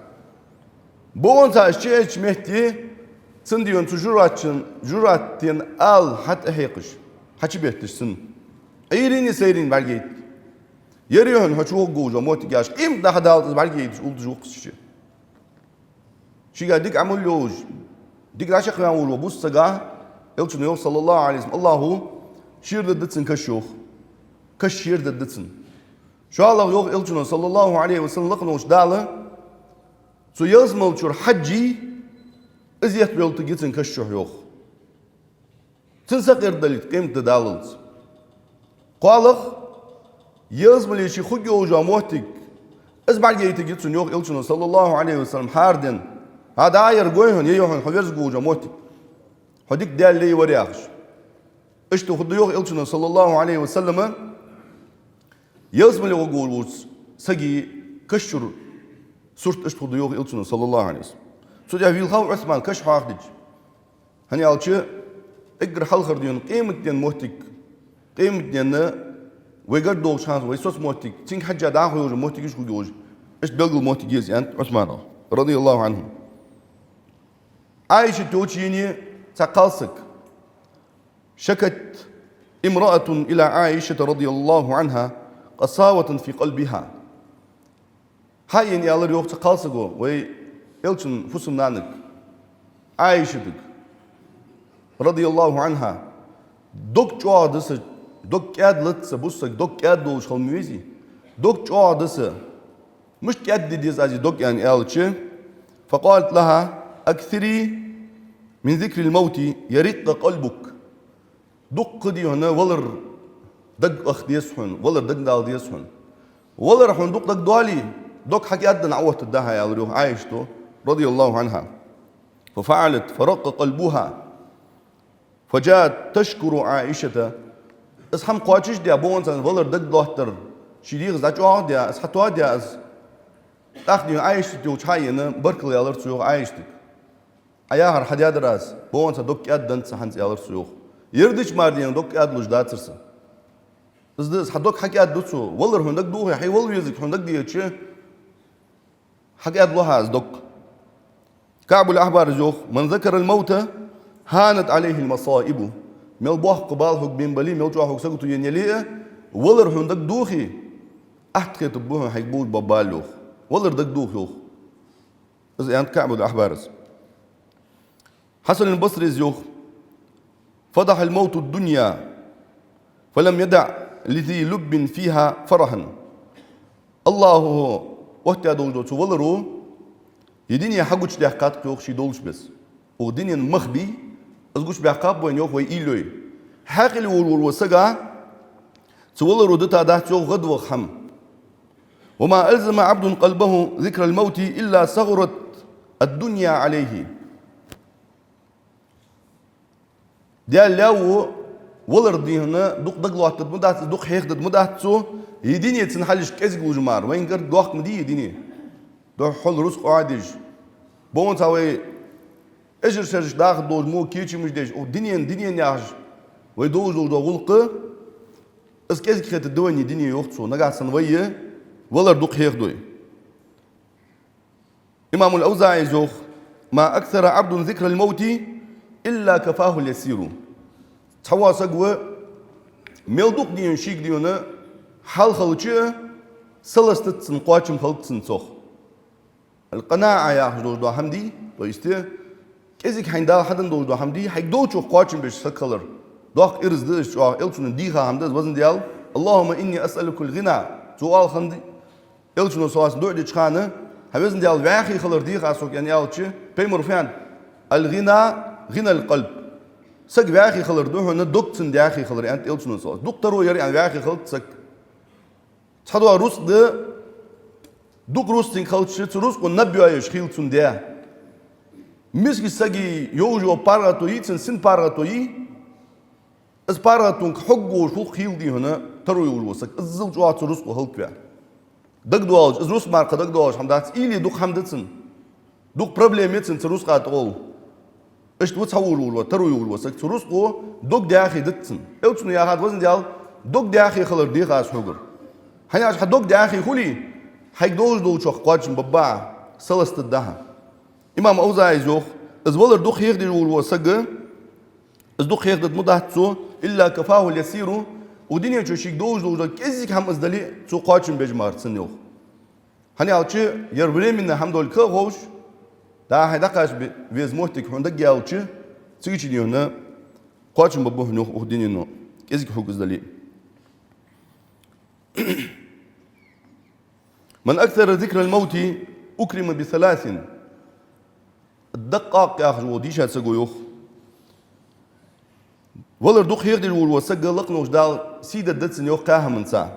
Бокъонца из чуэцача метте, цунна дий хьона цу жожагӀатен, жожагӀатен ала хьатӀахьекхаш, хьачубетташ цунна, Ӏуйрийна, сайрийна бӀаргагойт. Ер я хьона хьо чу вахаргволаш вола моттиг яхаш, къематдийнахьа Дала из бӀаргагойташ уллаш ва-кх из чу. Шийга дика Ӏамал йолаш, дика дӀачакхваьнна волаш вола бусалба саг, Элчано йоах, صلى الله عليه وسلم, АллахӀа шера дергда цун каш, йоах. Каш шера дергда цун. ШоллагӀа, йоах Элчано, صلى الله عليه وسلم, лакхаволча Дала цу ялсмала чура хьажжий, из еттабеллийтаргья цун каша чухь, йоах. Цун сакъердалийта къематди даллалца. КхоалагӀа, ялсмале ше хургйолаш йола моттиг, из бӀаргагойтаргья цунна, йоах Элчано, صلى الله عليه وسلم, хӀара дийнахьа. ХӀа, дӀа ер гой хьона, е я хьона хьо верзаргволаш йола моттиг, хьо дика Даьла лай вар яхаш. Иштта хургда, йоах Элчано, صلى الله عليه وسلم, ялсмале гӀоргволаш волча сага каша чура сурт иштта хургда, йоах Элчано, صلى الله عليه وسلم. Цу тӀа вийлхав Ӏусман каш хьоахадича. ХӀана аьлча, эггара хьалхара дий хьона къематден моттиг, къематден вай гаргадоагӀача хана вай соцаmottиг, цунга хьежжа дӀахо йолаш йола моттигаш хургйолаш, иштта белгала моттиг я из, аьннад Ӏусмана, رضي الله عنه. Ӏайшат йолча енай цхьа кхалсаг. شكت امرأة إلى عائشة رضي الله عنها قساوة في قلبها. Хьаена аьлар, йоах, цхьа кхалсаго вай Элчан фусам-нанага, Ӏайшатага, رضي الله عنها, дог чӀоагӀа да са, дог кӀаьда латт са, бусалба саг дог кӀаьда долаш хила ма везий, дог чӀоагӀа да са. Мишта кӀаьда де деза аз из дог, аьнна аьлча, فقالت لها: أكثري من ذكر الموت يرق قلبك. Дукха дий хьона валар дагах деза хьона, валар дагадала деза хьона. Валар хьона дукха дагадоале, дог хьакӀаьдденна Ӏооттаргда хьа, аьлар, йоах, Ӏайшата, رضي الله عنها. ففعلت فرق قلبها فجاءت تشكر عائشة. Из хӀама кхоачашдаь, бокъонца валар дагадоаттар ший дегӀаца дӀачӀоагӀдаь, из хьатоадаь из. ТӀаккха дий хьона Ӏайшат йолча хьаена, баркал аьлар цо, йоах, Ӏайшатага. Ӏа яхар хьадаьдар аз, бокъонца дог кӀаьдденнад са хӀанз, аьлар цо, йоах. Ер дича мара дий хьона дог кӀаьдлуш дацар са. Из да из, хьа дог хьакӀаьдду цо. Валар хьона дагадохе, хьай вала везарг хьона дагадехача, хьакӀаьдлу хьа из дог. КаӀбул-Ахьбара йоах: من ذكر الموت هانت عليه المصائب. Мел боккха бала хьога бенна бале, мел чӀоагӀа хьога сагото енна яле а, валар хьона дагадохе, атта хетаргба хьона хьайга болаш бола бала, йоах. Валар дагадоха, йоах. Из аьннад КаӀбул-Ахьбара. Хьасан аль-Басрийс йоах: فضح الموت الدنيا فلم يدع لذي لب فيها فرحا. АллахӀа оттадаь долаш дола цу валаро ер дуне хьагучадаьккхад-кх, йоах, ше долча беса. Укх дунен мах бий, из гучабаьккхаб вайна, йоах, вай уйла йой. Хьаькъале волаш вола сага цу валаро дита дац, йоах, гӀадваха хӀама. وما ألزم عبد قلبه ذكر الموت إلا صغرت الدنيا عليه. Даьла лай вола валар дий хьона дукха дагалоаттаргда ма дац, дукха хьехаргда ма дац цо, ер дуне цун хьалхашка кӀезига луш мара. Вайна гарга доккха ма дий ер дуне. Духхьал рузкъа Ӏодеш, бокъонца вай эжар-шажараш дахаргдолаш мо кечамаш деш, укх дунен, дунен яхаш вай долаш дола гӀулакх, из кӀезига хетаргда вайна ер дуне, йоах цо, нагахьа санна вай валар дукха хьехаргдой. Имам аль-АвзаӀийс йоах: ما أكثر عبد ذكر الموت إلا كفاه اليسير. Цхьавола саг ва, мел дукха дий хьона шийга дий хьона хьал хилча а, салаза тӀа цунна кхоачам хилац цунна цох. Аль-къанаӀа яхаш долаш дола хӀама дий, то есть, КӀезига хьайна Дала хьаденна долаш дола хӀама дий, хьайга долчох кхоачам беш саг хилар. Доккха ираз да из чӀоагӀа, Элчано дийха хӀама да из, везан Даьла. اللهم إني أسألك الغنى. Цо оал хиннад Элчано, صلى الله عليه وسلم, дуӀа деча хана: «ХӀай везан Даьла, вӀаьхий хилар деха Ӏа сога», — аьнна аьлча, Пайхамара фу аьннад: «الغنى غنى القلب». Саг вӀаьхий хилар да хьона, дог цун дӀаьхий хилар, аьннад Элчано, صلى الله عليه وسلم. Дукха таро яр аьнна вӀаьхий хилац саг. Цхьа доагӀа рузкъа да, дукха рузкъа цунга хилча, цу рузкъо наб йоаеш хул цун даь. Миска сага йолаш йола паргӀато йий, цун сина паргӀато йий, из паргӀатонга хьогволаш хул хила дий хьона таро йолаш вола саг, иззал чӀоагӀа цу рузкъо хӀалакваь. Дагадоалаш, из рузкъа мара кхы дагадоалаш хӀама дац, или дукха хӀама да цун. Дукха проблема я цун цу рузкъа тӀагӀолла. Иштта ва цхьа волаш вола, таро йолаш вола саг, цу рузкъо дог дӀаьхий дац цун. Элчано яхад: «Везан Даьла, дог дӀаьхий хилар деха Ӏа сога». ХӀана аьлча хьа дог дӀаьхий хуле, хьайга долаш долчох кхоачам бергба Ӏа, салаза тӀадахьа. Имам АвзаӀийс йоах: из валар дукха хьехадеш волаш вола саг, из дукха хьехадергдац цо, «إلا كفاه اليسير», укх дунен чу шийга долаш долаш дола кӀезига хӀама из дале а, цо кхоачам беш мара цунна, йоах. ХӀана аьлча, ер временни хӀама долга ха а ховш, дӀахо хьо дӀакхача ве-, веза моттиг хьона дагаяьлча, цига чу дий хьона кхоачам бергба хьона, йоах, укх дунено, кӀезига хьога из дале а. «من أكثر ذكر الموت أكرم بثلاث». Дакъа къаьхьаш вола дийша саго йоах. Валар дукха хьехадеш волаш вола саг лакхаволча Дала сий дергда цунна, йоах, кхаь хӀаманца.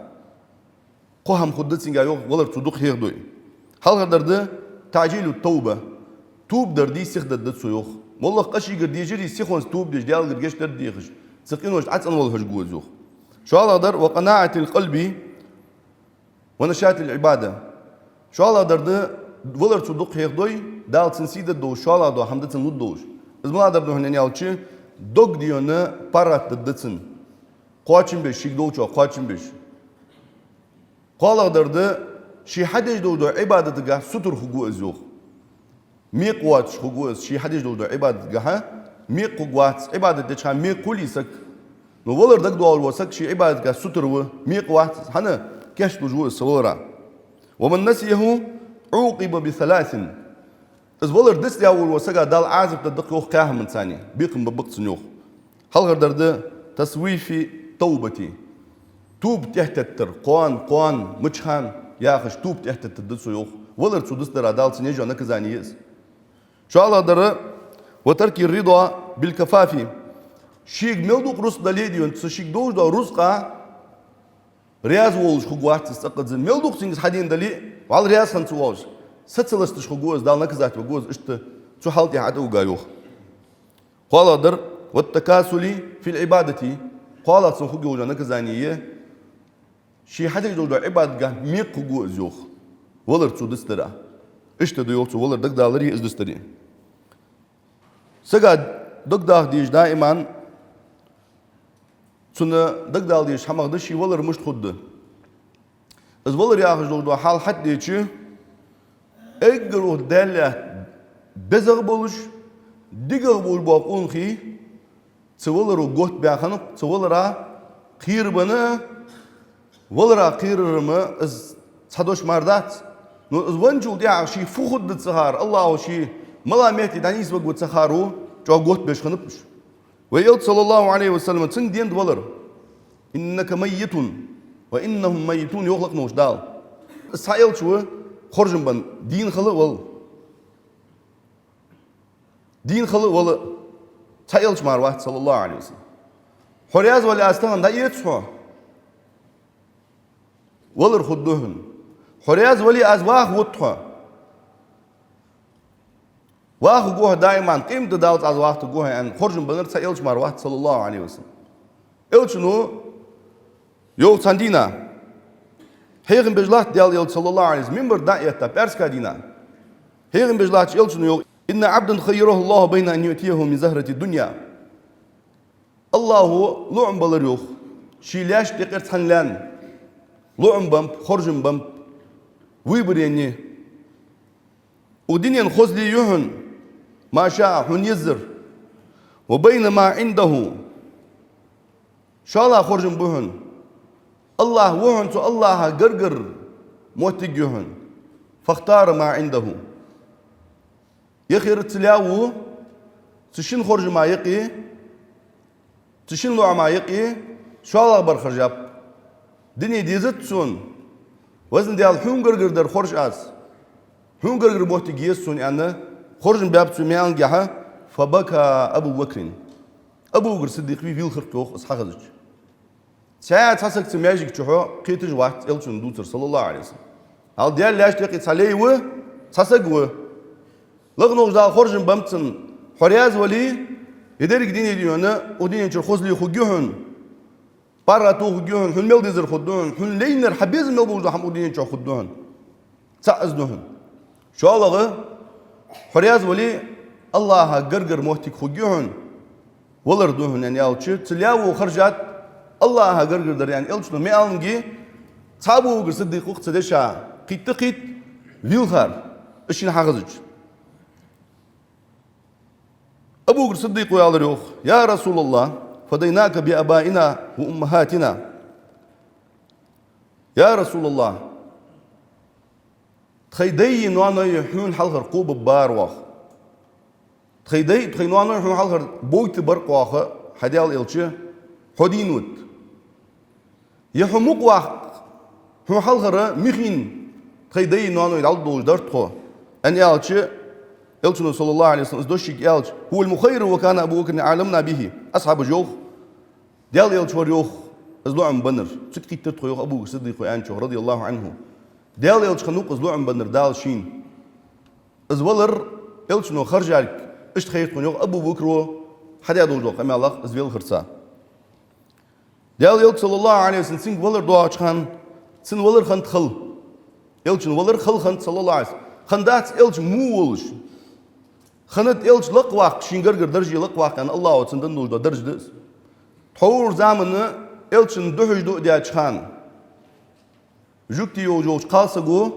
Кхо хӀама хургда цунга, йоах, валар цо дукха хьехадой. Хьалхардар да تعجيل التوبة. Тоба дар дий, сиха дергда цо, йоах. МоллагӀа къа шийгара дежарий, сихонца тоба деш, Даьлагара гешт дар дехаш, цу къиношта Ӏа цӀенвала хьожаргва из, йоах. ШоллагӀдар: «وقناعة القلب ونشاط العبادة». ШоллагӀдар да, валар цо дукха хьехадой, Дала цунна сий дергдолаш, шоллагӀа дола хӀама да цунна лургдолаш. Из малагӀдар да хьона аьлча, дог дий хьона паргӀата дергда цунна. Кхоачам беш, шийга долчох кхоачам беш. КхоалагӀдар да, ше хьадеш долаш дола Ӏибадатагахьа сутара хургва из, йоах. Мекъа воацаш хургва из, ше хьадеш долаш дола Ӏибадатагахьа мекъа хургвац, Ӏибадат деча хана мекъа хулий саг. Но валар дагадоалаш вола саг ше Ӏибадатагахьа сутара ва, мекъа вац из, хӀана, кийчлуш ва из цу валара. «ومن نسيه عوقب بثلاث». Из валар дицдаь волаш вола сага Дала Ӏазап дергда-кх, йоах, кхаь хӀаманца, бекхам бергба-кх цунна, йоах. Хьалхардар да «تسويف التوبة». Тоба тӀехьатеттар, кхоана, кхоана, мича хана яхаш, тоба тӀехьатеттаргда цо, йоах. Валар цо дицдара Дала цунна еш йола наказани я из. ШоллагӀдар: «وترك الرضا بالكفاف». Шийга мел дукха рузкъа дале а дий хьона, цу шийга долаш дола рузкъа раьза волаш хургвац из цӀаккха а. Мел дукха цунга из хьадена дале а, вӀалла раьза хинна ца воалаш, сацаласташ хургва из, Дала наказать вергва из, иштта цу хьала тӀа ӀотӀавига, йоах. КхоалагӀдар: «والتكاسل في العبادة». КхоалагӀа цунна хургйолаш йола наказани я, ше хьадеш долаш дола Ӏибадатагахьа мекъа хургва из, йоах. Валар цо дицдара. Иштта да, йоах, цо валар дагадалари из дицдари. Сага дог даха дезаш даиман, цунна дагадала дезаш хӀамах да ший валар мишта хургда. Из валар яхаш долаш дола хьал хьатӀадеча, эггара укх Даьла лаьтта безагӀа болаш, дегагӀа болаш бола къонахий цу валаро готта баь хиннаб, цу валара кхерабенна, валара кхерар-м из цхьа дош мара дац. Но из венначул тӀехьагӀа ше фу хургда ца хар, АллахӀо ше малагӀча метте дӀанийсвергва ца хар, чӀоагӀа готта беш хиннаб уж. Вай Элча, صلى الله عليه وسلم, цунга денад валар: «إنك ميت وإنهم ميتون», йоах лакхаволча Дала. Из цхьа элча ва хоржам бенна, дийна хила а вала. Дийна хила а вала, цхьа элча мара вац, صلى الله عليه وسلم. Хьо раьза вале, аз тахан дӀаэц хьо. Валар хургда хьона. Хьо раьза вале, аз ваха вут хьо. Ваха вугу хьо даиман, къематди даллалца аз вахийтаргва хьо, аьнна, хоржам беннар цхьа элча мара вац, صلى الله عليه وسلم. Элчано йоах цхьан дийнахьа, хьехам беш латт Даьла элча, صلى الله عليه وسلم, минбар тӀа дӀа а этта, пӀаьраска дийнахьа. Хьехам беш латтача Элчано йоах: «إن عبدا خيره الله بين أن يؤتيه من زهرة الدنيا». АллахӀо лоӀам балар, йоах, ший лаьшта юкъера цхьан лаьна лоӀам беннаб, хоржам беннаб, выбор еннай. Укх дунен хозал я хьона, ما شاء, хьона езар. «وبين ما عنده». ШоллагӀа хоржам ба хьона. АллахӀ ва хьона, цу АллахӀа гаргара моттиг я хьона. «فاختر ما عنده». Яхар цу лаьво, Цу шин хоржама юкъе, цу шин лоӀама юкъе шоллагӀа бар харжаб. Дуне дезац сона, Везан Даьла, хьона гаргара дар хорж аз, хьона гаргара моттиг еза сона, аьнна, хоржам баьб цо маьлангахьа. فبكى أبو بكر. Абу Бакр Сиддикъ ве вийлхар-кх, йоах, из хьахезача. Цхьа, цхьа саг цу маьждига чухьа кхеташ вац Элчанна дувцар, صلى الله عليه وسلم. Хьал Даьла лаьшта юкъе цхьа лай ва, цхьа саг ва. Лакха волча Дала хоржам баьб цунна, хьо раьза вале, ер деррига дуне, дий хьона, укх дунен чура хозал хургья хьона, паргӀато хургья хьона, хьона мел дезар хургда хьона, хьона лайнар, хьа безам мел болаш дола хӀама укх дунен чухь хургда хьона. ЦаӀ из да хьона. ШоллагӀа, хьо раьза вале, АллахӀа гаргара моттиг хургья хьона, валар да хьона, аьнна аьлча, цу лаьво харжад, АллахӀа гаргара дар, аьнна, Элчано ма аьланге, цхьа Абу Бакр Сиддикъ ва-кх цу деша кхийтта-кхийтта вийлхар, из шийна хьахезача. Абу Бакр Сиддикъо аьлар, йоах: يا رسول الله، فديناك بآبائنا وأمهاتنا. Я РасулаллахӀ, тхоай даьи ноаной хьона хьалхара кхоабабар оаха. Тхоай даьи тхоай ноаной хьона хьалхара бойтабар-кх оаха, хӀай Даьла Элча, хьо дийна вита. Е хьо мукъа ваккха, хьона хьалхара михийна тхоай даьи ноаной дӀалургдолаш дар тхо, аьнна аьлча, Элчано, صلى الله عليه وسلم, из дош шийга аьлча: هو المخير وكان أبو بكر أعلمنا به. Асхьабаша йоах: Даьла Элча вар, йоах, из лоӀам беннар. Цига кхийттар тхо, йоах, Абу Бакр Сиддикъо аьнначох, رضي الله عنه. Даьла Элча хиннав-кх из лоӀам беннар Дала шийна. Из валар, Элчано харжалга, иштта хайра тхона, йоах, Абу Бакро хьадаь долаш дола къамаьлах из велхарца. Даьла Элча, صلى الله عليه وسلم, цунга валар доагӀача хана, цун валар хиннад хала. Элчан валар хала хиннад, صلى الله عليه وسلم. Хиннадац Элча во волаш. Хиннад Элча лакхваккха, шийна гаргара дарже лакхваккха, аьнна, АллахӀо цунна денна долаш дола дарж да из. Тхьовра заман Элчанна духьаш дуӀа даьча хана, жугтий йолаш йолча кхалсаго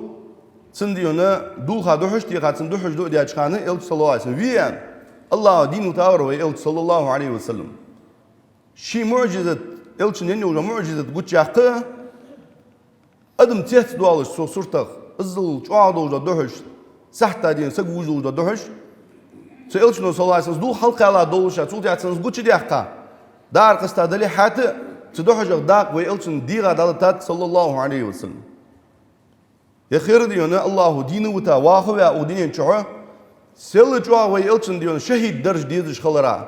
цунна, дий хьона, дулха духьаш а теха, цунна духьаш дуӀа даьча хана Элча, صلى الله عليه وسلم, ве аьнна, АллахӀо дийна витавар вай Элча, صلى الله عليه وسلم. Ший муӀжизат, Элчанна енна йолаш йола муӀжизат гучаяккха, адам цецдоалаш цу суртах, иззал чӀоагӀа долаш дола духьаш, сахьта дийна саг вужалуш дола духьаш, цу Элчано, صلى الله عليه وسلم, из дулх хьалкхелла долаш, цул тӀехьа цунна из гучадаьккха, дӀа-р къаста дале, хӀаьта а цу духьашах дакъа вай Элчанна дегӀа дӀалатад, صلى الله عليه وسلم. Е хӀара, дий хьона, АллахӀо дийна вита ваха ваь укх дунен чухьа, сел чӀоагӀа вай Элчанна, дий хьона, шахӀида дарж дезаш хилара,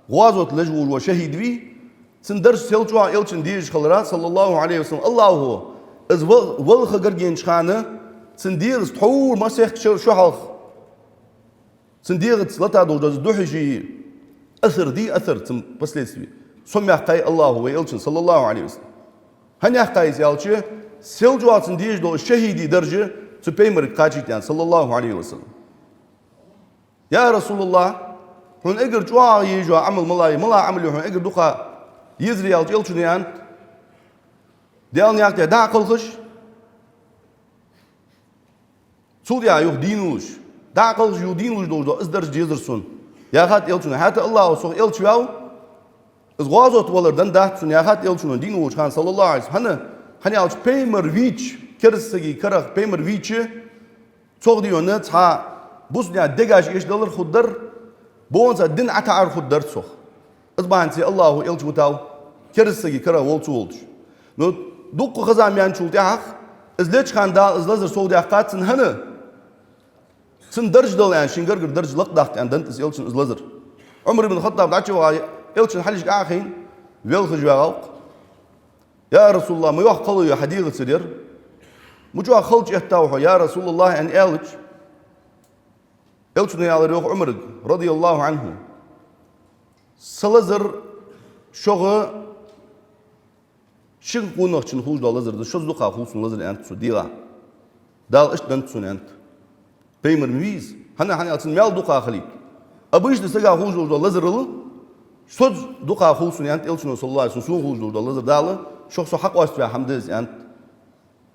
гӀазота леж волаш вола шахӀид вий, цун дарж сел чӀоагӀа Элчанна дезаш хилара, صلى الله عليه وسلم, АллахӀо из ва-, валха гаргайнача хана, цун дегӀаца тхьовра масех шу-, шу хьалха цун дегӀаца лата долаш дола духьаший асар дий, асар, цун последствий, сомаяьккхай АллахӀо вай Элчанна, صلى الله عليه وسلم. ХӀана яьккхай из аьлча, сел чӀоагӀа цунна дезаш дола шахӀида дарж цу пайхамарга кхачийта, аьнна, صلى الله عليه وسلم. Я РасулаллахӀ, хьона эггара чӀоагӀа езаш йола Ӏамал мала я, мала Ӏамал я хьона эггара дукха езар, аьлча, Элчано аьннад: Даьла наькъа тӀа дӀа а кхалхаш, цул тӀехьа юха дийна луш, дӀа а кхалхаш юха дийна луш долаш дола из дарж дезар сона, яхад Элчано. ХӀаьта АллахӀо сох Элча ваьв, из гӀазота валар деннадац сона, яхад Элчано дийна волча хана, صلى الله عليه وسلم. ХӀана? ХӀана аьлча пайхамар вийча, кераста сага карах пайхамар вийча, цох, дий хьона, цхьа бусалба наьха дегаш эшадалар хургдар, бокъонца дин ӀотаӀар хургдар цох. Из бахьанца АллахӀо Элча витав, кераста сага карах волча волча. Но дукха ха-зама яьнначул тӀехьагӀа, из леча хана Дала из лазар совдаьккхад цунна. ХӀана? Цунна дарж дала аьнна, шийна гаргара дарж лакхдаккха аьнна деннад из Элчанна из лазар. Ӏумар ибн ХаттӀаб дӀачуваха, Элчан хьалхашка Ӏохайна, велхаш вагӀа-кх. Я РасулаллахӀ, ма йоккха хала я хьа дегӀацара ер. Ма чӀоагӀа халача эттав хьо, я РасулаллахӀ, аьнна аьлча, Элчано аьлар, йоах, Ӏумарга, رضي الله عنه: Са лазар шуга шин къонахчун хулаш дола лазар да, шозза дукха хул сона лазар, аьннад цо, дегӀа. Дала иштта деннад сона, аьннад. Пайхамар ма вий из. ХӀана? ХӀана аьлча, цун маьл дукха хилийта. Обычно сага хулаш долаш дола лазарал шозза дукха хул сона, аьннад Элчано, صلى الله عليه وسلم, сона хулаш долаш дола лазар Дала шух со хьакъоаставаь хӀама да из, аьннад.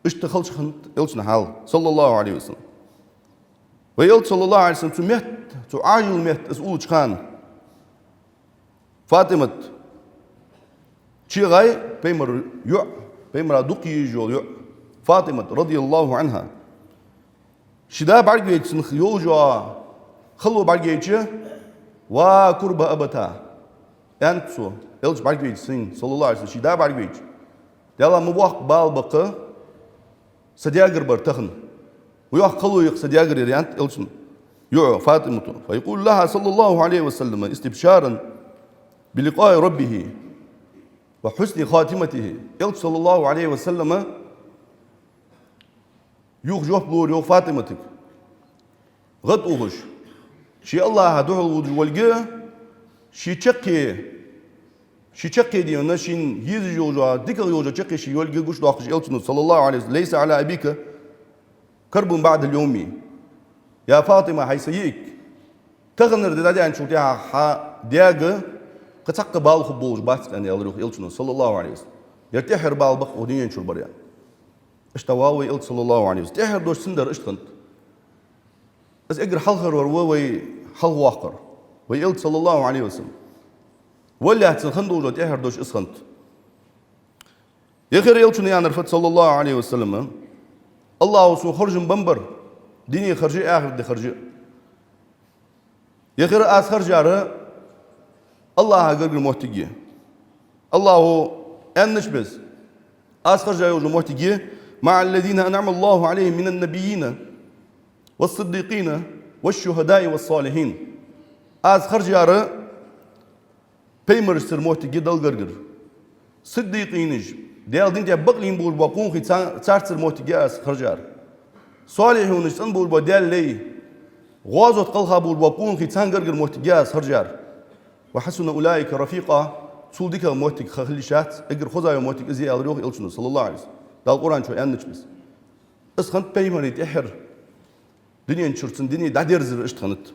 Иштта хилча хиннад Элчан хьал, صلى الله عليه وسلم. Вай Элча, صلى الله عليه وسلم, цу метта, цу Ӏажил метта из уллача хана, ФатӀимат чуйоагӀай, пайхамара йоӀ, пайхамара дукха езаш йола йоӀ, ФатӀимат, رضي الله عنها. Ший да бӀаргавайча, цунах йолаш йола хало бӀаргайча, «Ва курба абатайхӀа», аьннад цо, Элча бӀаргавайча, сайна, саллаллахӀу ӀалайхӀи ва саллам, ший да бӀаргавайча. «Даьла, ма боаккха бала бакъ са даьгара бар тахан. Ма йоаккха хало яха са даьгара яр», аьннад Элчано йоӀо ФатӀимата. فيقول لها صلى الله عليه وسلم استبشارا بلقاء ربه وحسن خاتمته. Элча, саллаллахӀу ӀалайхӀи ва саллам, юха жоп лур йоах ФатӀиматага, гӀадухаш, ше АллахӀа духьал водаш волга, ше чаккхе, ше чаккхе дийна, шийна езаш йолча, дикагӀа йолча чаккхе ше йолга гучадоаккхаш Элчано, саллаллахӀу ӀалайхӀи ва саллам: «ليس على أبيك كرب بعد اليوم». Я ФатӀима, хӀай са йиӀиг, таханара ди дӀадаьнначул тӀехьагӀа хьа даьга кхы цхьаккха бала хургболаш бац, аьнна, аьлар йоах Элчано, саллаллахӀу ӀалайхӀи ва саллам. Ер тӀеххьара бала бакъ укх дунен чура бар, аьнна. Иштта ва вай Элча, саллаллахӀу ӀалайхӀи ва саллам. ТӀеххьара дош цун дар иштта хиннад. Из эггара хьалхара вар ва вай хьалхаваккхар, вай Элча, саллаллахӀу ӀалайхӀи ва саллам. Валлахӏи, цун хинна долаш тӀеххьара дош из хиннад. Ер хӀара Элчано аьннар фуд, саллаллахӀу ӀалайхӀи ва саллам: «АллахӀо сона харжам беннабар, дуне харжа а, ахарта ди харжа а». Ер хӀара аз харжар АллахӀа гаргара моттиг я. АллахӀо аьннача беса, аз харжа йолаш йола моттиг я: «مع الذين أنعم الله عليهم من النبيين والصديقين والشهداء والصالحين». Аз харжар пайхамарашцара моттиг я Далла гаргара. Сиддикъинаш, Даьла дина тӀа бакълийна болаш бола къонахий, ца-, царцара моттиг я аз харжар. Солихьунаш, цӀена болаш бола Даьла лай, гӀазота кхелха болаш бола къонахий, царна гаргара моттиг я аз харжар. «وحسن أولئك رفيقا». Цул дикагӀа моттиг ха хила йиш яц, эггара хоза йола моттиг из я, аьлар йоах Элчано, саллаллахӀу ӀалайхӀи ва саллам, Дала Къуръан чу аьннача беса. Из хиннад пайхамара тӀеххьара дунен чура цун дуне дӀадерзар иштта хиннад.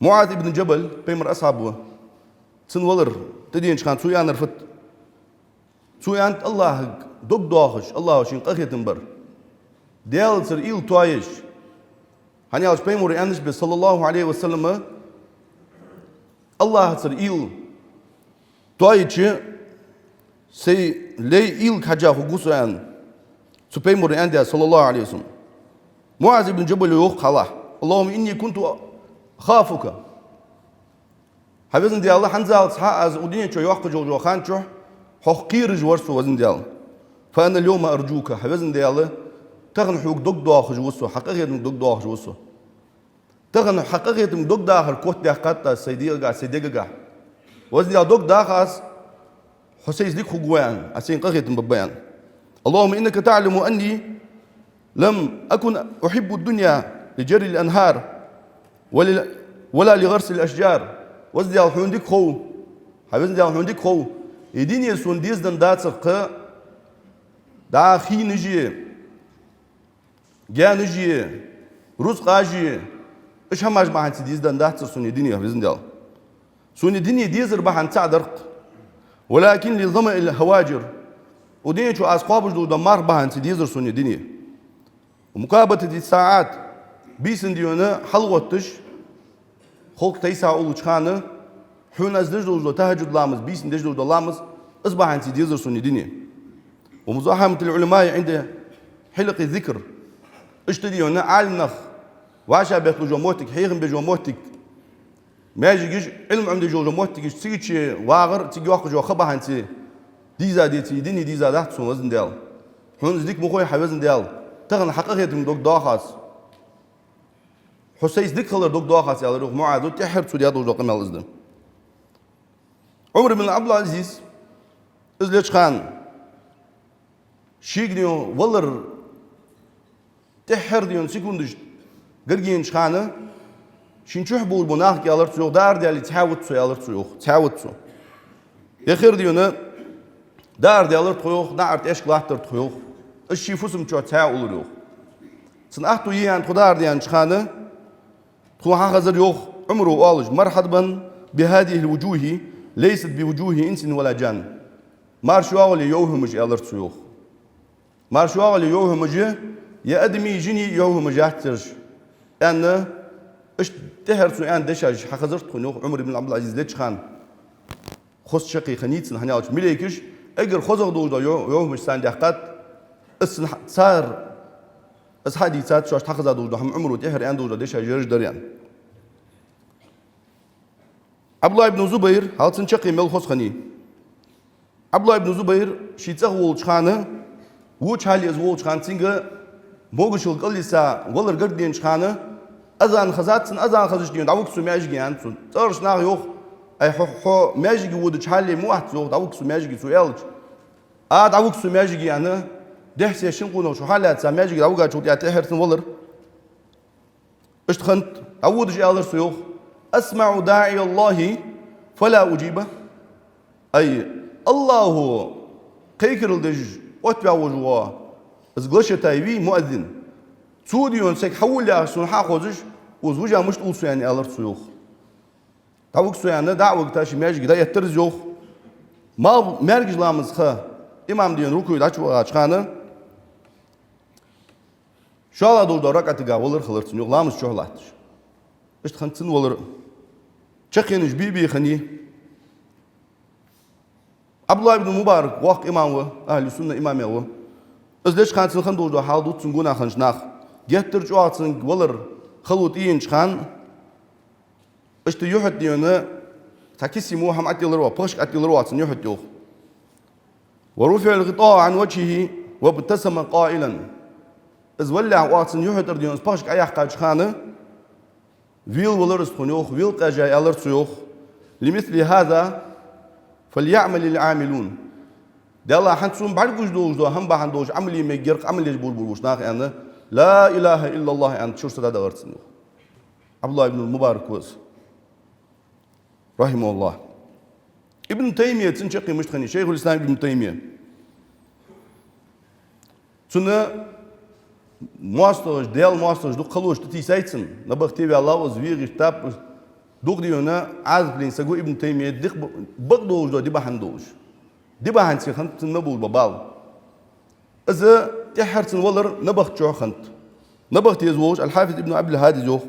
МуӀаз ибн Джабал, пайхамара асхьаб ва, цун валар тӀаденача хана цо аьннар фуд? Цо аьннад: АллахӀага дог доахаш, АллахӀо шийна къахетам бар, Даьлацара уйла тоаеш. ХӀана аьлча пайхамара аьннача беса, саллаллахӀу ӀалайхӀи ва саллам, АллахӀацара уйла тоаеча, сай лай уйлага хьежжа хургва со, аьнна, цу пайхамара аьннад, саллаллахӀу ӀалайхӀи ва саллам. МуӀаз ибн Джабала йоах хьалха: «اللهم إني كنت أخافك». ХӀай Веза Даьла, хӀанзалца хьа аз укх дунен чу йоаккхаш йолча хана чухь Хьох кхераш вар со, Веза Даьла. «فأنا اليوم أرجوك». ХӀай Веза Даьла, тахан Хьога дог доахаш ва со, Хьа къахетамга дог доахаш ва со. Тахан Хьа къахетамга дог дахар котдаьккхад аз сай дегагахьа, сай дегагахьа. Веза Даьла, дог даха аз, Хьо сайца дика хургва, аьнна, аз сайна къахетам бергба, аьнна. «اللهم إنك تعلم أني لم أكن أحب الدنيا لجري الأنهار ولا، ولا لغرس الأشجار». Веза Даьла, Хьона дика хов, хӀай Веза Даьла, Хьона дика хов, из дуне сона дезаденна дацар-кх, дӀа хинаш а, гаьнаш а, рузкъаш а, уж хӀамаш бахьанца дезаденна дацар сона из дуне, Веза Даьла. Сона из дуне дезар бахьан цаӀ дар-кх. «ولكن لظمأ الهواجر». Укх дунен чу аз кхобаш долаш дола марх бахьанца дезар сона из дуне. «ومكابدة الساعات». Бийсан дийна хьалгӀотташ, халкъ тайса уллача хана, Хьона аз деш долаш дола тахӀажжуд ламаз, бийсан деш долаш дола ламаз, из бахьанца дезар сона из дуне. «ومزاحمة العلماء عند حلق الذكر». Иштта дийна Ӏалимнах вӀашагӀбетталуш йола моттиг, хьехам беш йола моттиг, маьждигаш, Ӏилма Ӏомадеш йола моттигаш, цига чу вагӀар, цига йоаккхаш йола ха бахьанца деза деций, из дуне деза дац сона, Веза Даьла. Хьона из дика ма хой, хӀай Веза Даьла. Тахан Хьа къахетамга дог доах аз. Хьо сайца дика хилар дог доах аз, аьлар йоах МуӀаза, тӀеххьара цо даь долаш дола къамаьл из да. Ӏумар ибн Ӏабдул-Ӏазиз, из леча хана, шийга дийна валар тӀеххьара дийна секундаш гарга енача хана, шийна чухь болаш бола нахага аьлар цо йоах: «Даар даьле, цхьаь вита со», аьлар цо йоах, «цхьаь вита со». Ер хӀара дийна даар даьлар тхо йоах, наӀара тӀехьашка латтар тхо йоах. Из ший фусам чу цхьаь уллар йоах. Цун ахту йиъян тхо даар даьннача хана, тхона хьахазар йоах Ӏумара оалаш: «مرحبا بهذه الوجوه، ليست بوجوه إنس ولا جان». «Марша йоагӀале, йовхьамаш», аьлар цо йоах. «Марша йоагӀале, йовхьамаш, ер адамий, жиний йовхьамаш яц ераш», аьнна, иштта тӀеххьара цо аьнна дешаш хьахазар тхона йоах Ӏумар ибн Ӏабдул-Ӏазиз леча хана. Хоза шаккхе хиннай цунна, хӀана аьлча малейкаш эггара хозагӀа долаш дола йо-, йовхьамаш царна даьккхад, из цунна хьа-, цар, из хьадийцад, шоашта хьахеза долаш дола хӀама, Ӏумара тӀеххьара аьнна долаш дола дешаш ераш дар, аьнна. Ӏабдуллахь ибн Зубайр, хьал цун чаккхе мел хоза хиннай. Ӏабдуллахь ибн Зубайр ший цӀагӀа волча хана, воча хьале из волча хана, цунга могашал кӀалйиса валар гаргаденача хана, азан хезад цунна, азан хезача дийнахьа дӀавига со маьждиге, аьннад цо. ЦӀагӀарча наха йоах: «Ай, хьо, хьо маьждиге водача хьале ма вац, йоах, дӀавига со маьждиге», — цо аьлча, «А, дӀавига со маьждиге», — аьнна, дехьа-сехьа шин къонахчо хьалаьца маьждиге дӀавигачул тӀехьа тӀеххьара цун валар. Иштта хиннад, дӀаводаш аьлар цо, йоах: «أسمع داعي الله فلا أجيبه». Ай, АллахӀа кхайкарал деш оттаваь волаш вола из глашатай вий, муаззин. Цо дийна саг хьавола яхаш сона хьахозаш, из вижа мишта улл со, аьнна, аьлар цо, йоах. ДӀавига со, аьнна, дӀа а вигача, ший маьждиге дӀаэттар из, йоах. Малх маьркӀажа ламаза ха имам дийна рукуӀе дӀачувахача хана, шоллагӀа долаш дола ракаӀатага валар хилар цун, йоах, ламаза чу латташ. Иштта хиннад цун валар. Чаккхенаш бе-бе хиннай. Ӏабдуллахь ибн Мубарак воккха имам ва, ахӀлу сунна имамех ва. Из леча хана цун хинна долаш дола хьал дувц цун гонахьа хиннача наха. Геттара чӀоагӀа цунга валар хало тӀаенача хана, иштта юхьа тӀа дийна цхьа кисе мо хӀама тӀатиллар оаха, пхашка тӀатиллар оаха цун юхьа тӀа, йоах. «ورفع الغطاء عن وجهه وابتسم قائلا». Из валлалехьа оаха цун юхьа тӀара дийна из пхашка Ӏояьккхача хана, велавелар из тхона, йоах, велакъежа аьлар цо, йоах: «لمثل هذا فليعمل العاملون». Даьла, хӀанз сона бӀаргагуш долаш дола хӀама бахьан долаш Ӏамал е мегаргда Ӏамал еш болаш болча наха, аьнна, «لا إله إلا الله» аьнна, чура са дӀадахар цун, йоах. Ӏабдуллахь ибн Мубарак ва из, рахьимахӀуллахӀ. Ибн Таймия цун чаккхе мишта хиннай, Шайхуль-Ислам Ибн Таймия. Цунна моастагӀаш, Даьла моастагӀаш дукха халош тӀатийсай цунна, набахте ваьлла ва из, вегӀа гӀертаб из, дукха дийна Ӏазап лийнна саг ва Ибн Таймия, дика б-, бакъдолаш дола ди бахьан долаш. Ди бахьанца хиннад цунна болаш бола бала. Из тӀеххьара цун валар набахта чу хиннад. Набахте из волаш Аль-Хьафиз ибн Ӏабдуль-Хьадис йоах: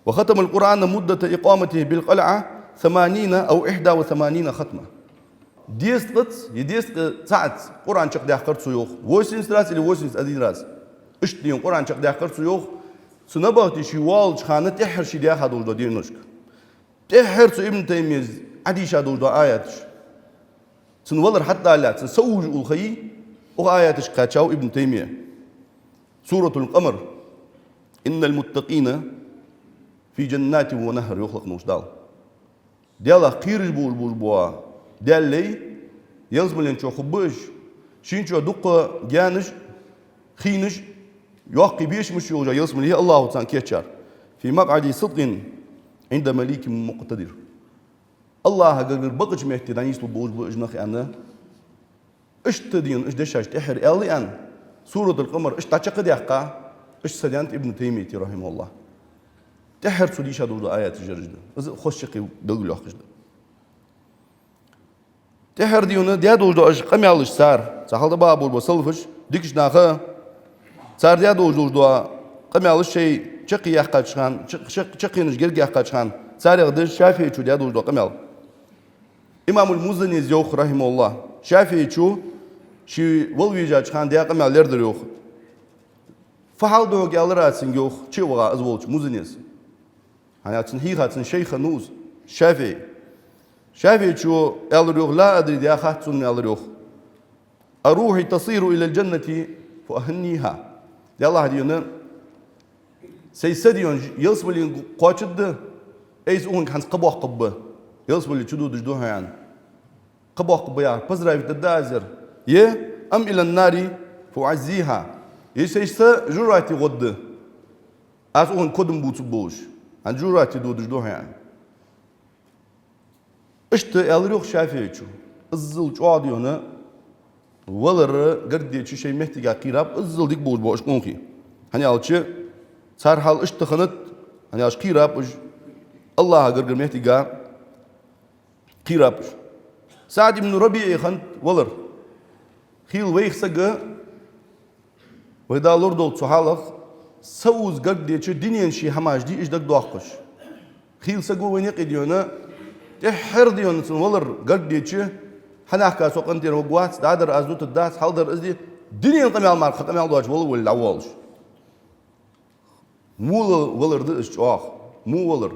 «وختم القرآن مدة إقامته بالقلعة ثمانين أو إحدى وثمانين ختمة». Дезткъаца е дезткъа цхьацца Къуръан чакхдаьккхар цо, йоах. Восемьдесят раз или восемьдесят один раз. Иштта дийна Къуръан чакхдаьккхар цо, йоах. Цу набахте ше воалача хана тӀеххьара ше даьха долаш дола деношка. ТӀеххьара цу Ибн Таймияс Ӏодийша долаш дола аяташ. Цун валар хьатӀадаллалца, цун сов вужа улл хайи, укх аяташка кхаьчав Ибн Таймия. Суратуль-Къамар: «إن المتقين في جنات ونهر», йоах лакхаволча Дала. Даьлах кхераш болаш болаш бола Даьла лай ялсмален чу хургба уж, шийна чу дукха гаьнаш, хинаш, йоккхий бешамаш йолаш ялсмале я АллахӀа царна кийчъяьр. «في مقعد صدق عند مليك مقتدر». АллахӀа гаргара бакъча метте дӀанийслургболаш ба уж нах, аьнна. Иштта дийна уж дешаш тӀеххьара аьлар, аьнна. Суратуль-Къамар иштта дӀачакхдаьккха, иштта садаьннад Ибн Таймияс, рахьимахӀуллахӀ. ТӀеххьара цо дийша долаш дола аяташ ераш да. Из хоза чаккхе белгалйоаккхаш да. ТӀеххьара дийна даь долаш дола уж къамаьлаш цар, цхьа хьалха дӀабаха болаш бола салафаш, дикача наха, цар даь долаш долаш дола къамаьлаш шоай чаккхе яьккхача хана, чакх-, чакх-, чаккхенаш герга яьккхача хана, царех да ШафиӀийчо даь долаш дола къамаьл. Имамуль-Музанис йоах, рахьимахӀуллахӀ, ШафиӀийчо ше вала вежача хана даь къамаьл лердар, йоах. Фу хьал да хьога, аьлар аз цунга, йоах, чу а ваха из волча Музанис. ХӀана аьлча цун хьийха, цун шайх хиннав из, ШафиӀий. ШафиӀийчо аьлар, йоах: «لا أدري», даь хац сона, аьлар, йоах. «أروحي تصير إلى الجنة فأهنيها». Даьллахьа дийна, сай са дийна ялсмале кхоачаргда, айса укхунга хӀанз кхаъ боаккхаргба, ялсмале чудодаш да хьо, аьнна. Кхаъ боаккхаргба яхар, поздравить дергда аз ер. Е: «أم إلى النار فأعزيها». Е сай са жожагӀате гӀоргда, аз укхунга кодам бувцаргболаш, хӀанз жожагӀате додаш да хьо, аьнна. Иштта аьлар, йоах, ШафиӀийчо. Иззал чӀоагӀа дийна валар гаргадеча шоай моттиге кхераб иззал дика болаш бола уж къонахий. ХӀана аьлча цар хьал иштта хиннад, хӀана аьлча кхераб уж, АллахӀа гаргара моттиге кхераб уж. СаӀд ибн РабиӀа хиннад валар. Хийла вайх саг, вай Дала лорадолда цу хьалах, сов из гаргадеча дунен ший хӀамаш дий уж дагадоаккхаш. Хийла саг ва вайна юкъе дийна, тӀеххьара дийна цун валар гаргадеча, хьанахка со къинтӀера варгвац, дӀадар аз дутаргдац, хьалдар из дий, дунен къамаьл мара кхы къамаьл доацаш вала вале дӀавоалаш. Во валар да из чӀоагӀа, во валар.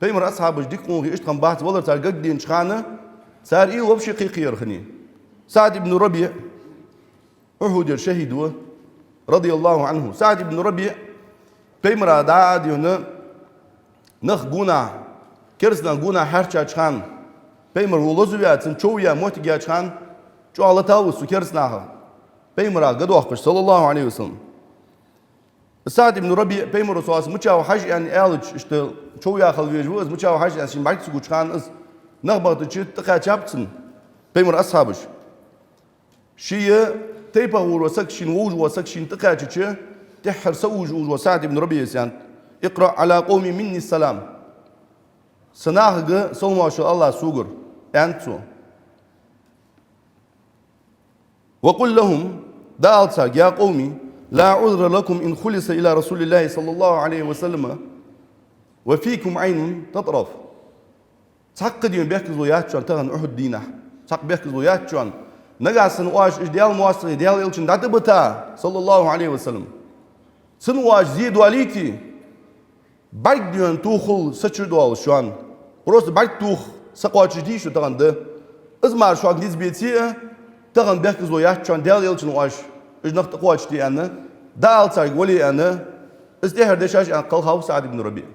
Пайхамара асхьабаш дика къонахий иштта хиннабац, валар цар гагденча хана, цар уйла вообще кхы-кхыяр хиннай. СаӀд ибн РабиӀ Ухьудера шахӀид ва, радияллахӀу Ӏанху. СаӀд ибн РабиӀ Пайхамара дӀа а дийхьа, нах гонахьа, керастаний гонахьа хьерчача хана, Пайхамар ву лозаваь, цун чов яь моттиг яьча хана, чӀоагӀа латав из цу керастанех, Пайхамарах гӀо доаккхаш, саллаллахӀу Ӏалайхи ва саллам. СаӀд ибн РабиӀ Пайхамара, со ас мича ва хьажа аьнна аьлча, иштта чов яь хила везаш ва из, мича ва хьажа аьнна шийна бӀарг ца гуча хана из, нах бахийтача тӀакхаьчаб цунна Пайхамара асхьабаш. Ший тайпах вола саг, шийна вовзаш вола саг шийна тӀакхаьчача, тӀеххьара са увжа-увжа вола СаӀд ибн РабиӀас аьннад: «اقرأ على قومي مني السلام». Са нахага салам-моаршал алалахь согара, аьннад цо. «وقل لهم», дӀаала царга: «يا قوم، لا عذر لكم إن خلص إلى رسول الله صلى الله عليه وسلم وفيكم عين تطرف». Цхьаккха дийна бехказло яц шоана тахан Ухьуд дийнахьа. Цхьаккха бехказло яц шоана. Нагахь санна оаш уж Даьла моастагӀий, Даьла Элчанна дӀатӀабита, саллаллахӀу Ӏалайхи ва саллам, цунна оаш зе доалийте, бӀарг дийна тохал са чу доалаш шоана. Просто бӀарг тоха са кхоачашдий шо тахан да. Из мара шуга низ беце а, тахан бехказло яц шоана, Даьла Элчанна оаш уж нах тӀакхоачашде аьнна, дӀаала царга, вале аьнна, из тӀеххьара дешаш аьнна кхелхав СаӀд ибн РабиӀ.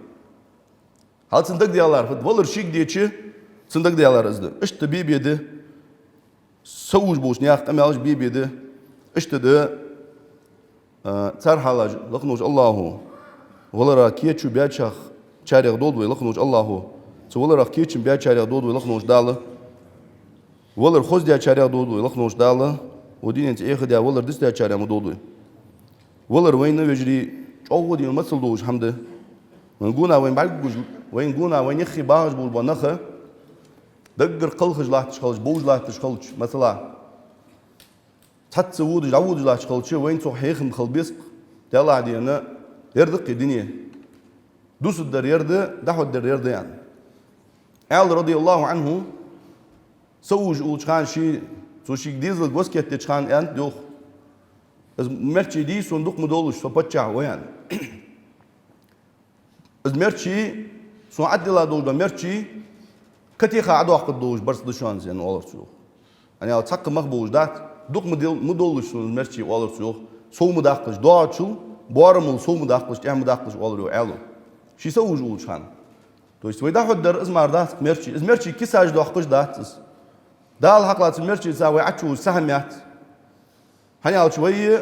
Хьал цун дагадеалар фуд, валар шийга деча, цун дагадеалар из да. Иштта бе-бе да са увжа болча наьха къамаьлаш, бе-бе да. Иштта да, а, цар хьалаш. Лакха волча АллахӀо валарах кечам баьчарех долда вай, лакха волча АллахӀо. Цу валарах кечам баьчарех долда вай, лакха волча Дала. Валар хоздаьчарех долда вай, лакха волча Дала. Укх дунен тӀа эхарт даь валар дицдаьчарех ма долда вай. Валар вайна, вежарий, чӀоагӀа дийна мацал долаш хӀама да. Вайна гонахьа вайна бӀаргагуш, вайна гонахьа вайна юххе багӀаш болаш бола нах даггара кхалхаш латташ хилча, бовш латташ хилча, масала, цхьацца водаш, дӀаводаш латташ хилча, вайна цох хьехам хила беза, Даьллахьа дийна, ер да-кх ер дуне. Дусаргдар ер да, дӀахьоргдар ер да аьнна. Ӏаьла, радияллахӀу Ӏанху, са увжа уллача хана ше, цо шийга дезалга васкет деча хана аьннад йоах: «Из мерчи дий сона дукха ма доллаш, со паччахь ва», аьнна. «Из мерчи, сона Ӏадилла долаш дола мерчи, катеха Ӏадоаккхаргдолаш барзкъа да шоана из», аьнна, оалар цо йоах. ХӀана аьлча цхьаккха мах болаш дац, дукха ма дел-, ма доллаш сона из мерчи, оалар цо йоах. Сов ма даккхалаш, доагӀачул боарамал сов ма даккхалаш, тӀехьа ма даккхалаш, оалар йоах Ӏаьлас. Ше са увжа уллача хана. То есть вай дӀахьоргдар из мара дац-кх мерчи. Из мерчи кисаш доаккхаш дац из. Дала хьакхалла цу мерчица вай Ӏочувужа сахьам яц. ХӀана аьлча вай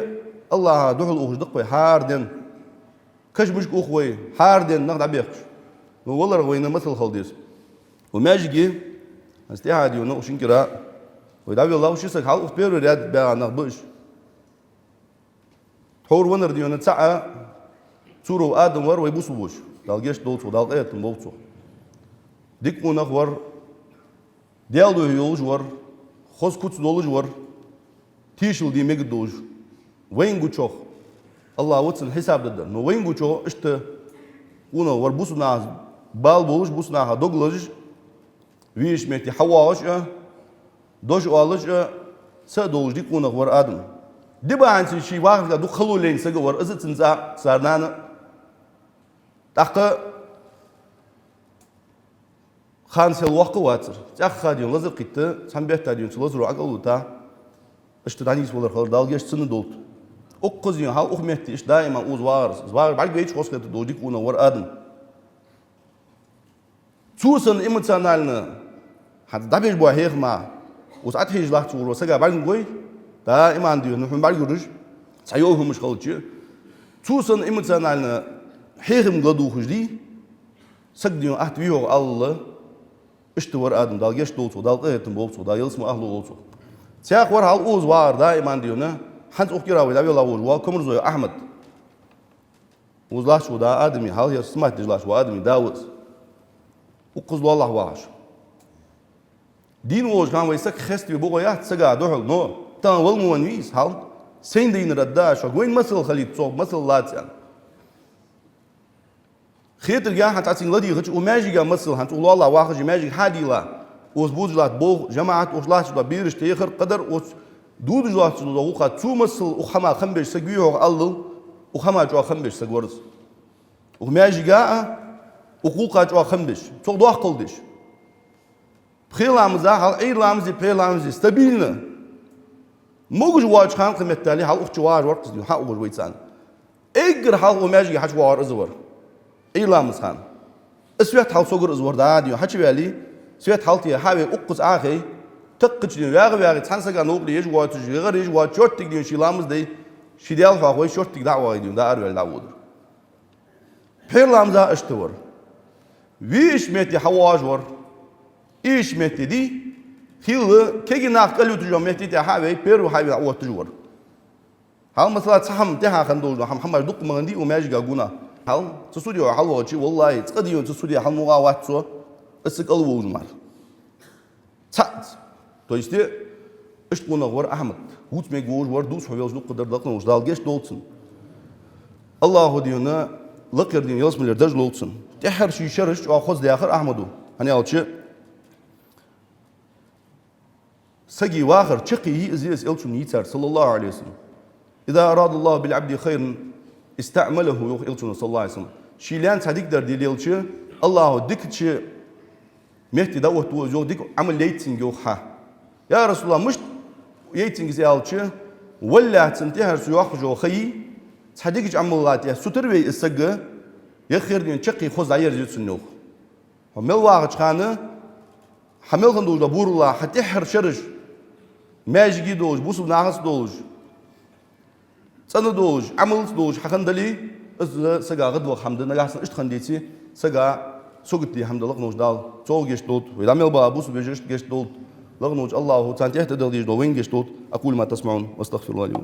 АллахӀа духьал ухаш да-кх вай хӀара ден. Кашамашка ух вай хӀара ден нах дӀабехкаш. Ну, валарах вайна мацал хила деза. Укх маьждиге, аз тӀехьа дийна, укх шин кира, вай дӀавелла, укх ши саг хьал, укх первый ряд баьгӀа нах ба уж. Тхьовра веннар дийна цаӀ Цуров Адам вар, вай бусалба воша. Дала гешт долда цох, Дала къахетам болба цох. Дика къонах вар, Даьла духьа йолаш вар, хоза куц долаш вар, тешал де мегаш долаш. Вайна гучох АллахӀ ва цун хьисаб дергдар. Но вайна гучох иштта къонах вар, бусалба наха бала болаш, бусалба наха дог лазаш, вешта метте хьавоагӀаш а, дош оалаш а, са а долаш дика къонах вар Адам. Ди бахьанца ший вахарга дукха хало лайна саг а вар, из а, цун цӀа а, цар нана а. ТӀаккха хана сел воккха а вацар. ЦӀаьхха дийна лазар кхийтта, цхьан бетта дийна цу лазаро ӀокӀалдита, иштта дӀанийсвалар хилар, Дала гешт цунна долда. Укхаза дийна хьал укх метте иштта даим укхаза вагӀар из. Из вагӀар бӀаргавайча хоза хетаргдолаш дика къонах вар Адам. Цо санна эмоционально хӀанз дӀабеш бола хьехам, укхаза Ӏотехаш латташ волча сага бӀаргагой, да, иман дий, ну, хьона бӀаргагураш, цхьа йола хӀамаш хилча, цо санна эмоционально хьехамга ладувгӀаш дий, саг дийна атта вий-хьогӀ аллал, иштта вар Адам, Дала гешт долда цох, Дала къахетам болба цох, Дала ялсмален ахӀло волва цох. Цхьаькха вар хьал укхаза вагӀар, да, иман дий, хӀанз укх кира вай дӀавелла волаш вола Комарзой Ахьмад. Укхаза латташ вола да Адама, хьалхара снимать деш латташ вола Адама да ва из. Укхаза лоалахь вагӀаш. Дийна волча хана вай саг хеставе бокъо яц сага духьал, но тахан вала ма венна вий из хьал. Сайна дийна радда шуга, вайна масал хилийта цох, масал лаца аьнна. Хетаргахьа хӀанз цхьа цунга ладийгӀача, укх маьждига масал, хӀанз укх лоалахь вахаш, маьждиг хьадийла, укхаза бувцаш латта болх, жамаӀат, укхаза латташ дола бераш техар, кхыдар, укхаза дувцаш латташ дола гӀулакх, цо масал укх хӀамах хам беш саг вий-хьогӀ аллал, укх хӀамах чӀоагӀа хам беш саг вар из. Укх маьждига а, Укх гӀулакха чӀоагӀа хам беш, цох доккхал деш. Пхе ламаза хьал, Ӏуйра ламази, пхе ламази стабильно. Могаш воацача хана кхы меттел хьал укх чу вагӀаш вар-кх из дий хьона, хьа а гӀуж вай царна. Эггара хьалха укх маьждиге хьачувоагӀар из вар. Ӏуйра ламаза хана. Из свет хьалсогар из вар, да, дий хьона, хьачуваьле, свет хьалтӀе хьаве, укхаза Ӏохайе, тӀаккха чу дий хьона вагӀа-вагӀе, цхьан сага новкъа еш воацаш, ягӀар еш воацаш, шорттига дий хьона ший ламаз дой, ший Даьла хьоахавой, шорттига дӀа а вагӀе дий хьона, дӀа араваьле дӀа а водар. ПхелагӀа ламаза иштта вар. Вешта метте хьавоагӀаш вар. Иштта метте дий, хилла кегий нах кӀалъюташ йола метте тӀехьа а вай, первый хьавена Ӏоотташ вар. Хьал, масала, цхьа хӀама тӀехьа хинна долаш да, хӀама, хӀамаш дукха ма хиннадий укх маьждига гуна. Хьал, цу суде хьалвоагӀача, валлахӀи, цкъа дий хьона цу суде хьалмукъагӀа вац со, из ца кӀалволаш мара. Цхьаъ. То есть, иштта къонах вар Ахьмад. Вувца мегаргволаш вар, дувца хьо велаш дукха дар, лакха волча Дала гешт долда цунна. АллахӀа дий хьона лакхера дий хьона ялсмалера дарж лолда цунна. ТӀеххьара ший шераш чӀоагӀа хоза даьхар Ахьмада. ХӀана аьлча, сага вахар чаккхе йий из, из Элчано йийцар, صلى الله عليه وسلم. إذا أراد الله بالعبد خيرا استعمله, йоах Элчано, صلى الله عليه وسلم. Ший лаьна цхьа дика дар де лелча, АллахӀа дикача метте дӀаоттаду из, йоах, дика Ӏамал яйта цунга, йоах, хьа. Я РасулаллахӀ, мишта яйта цунга из аьлча, валлахӀи, цунна тӀехьара цо йоаккхаш йола ха йий, цхьа дикача Ӏамала тӀа сутара вай из саг, яххера дий хьона чаккхе хоза дӀаерзаю цунна, йоах. Хьо мел вагӀача хана, хьа мел хинна долаш дола бурал, хьа тӀеххьара шераш, маьждиге долаш, бусалба нахаца долаш, цӀена долаш, Ӏамалца долаш хьа хинна дале, из сага гӀадваха хӀама да, нагахьа санна иштта хинна деце, сага сагота де хӀама да, лакха волча Дала цох гешт долда, вай дӀа мел бола бусалба вежарашта гешт долда, лакха волча АллахӀа царна тӀехьа тӀадала дезаш дола вайна гешт долда. أقول ما تسمعون وأستغفر الله لي ولكم.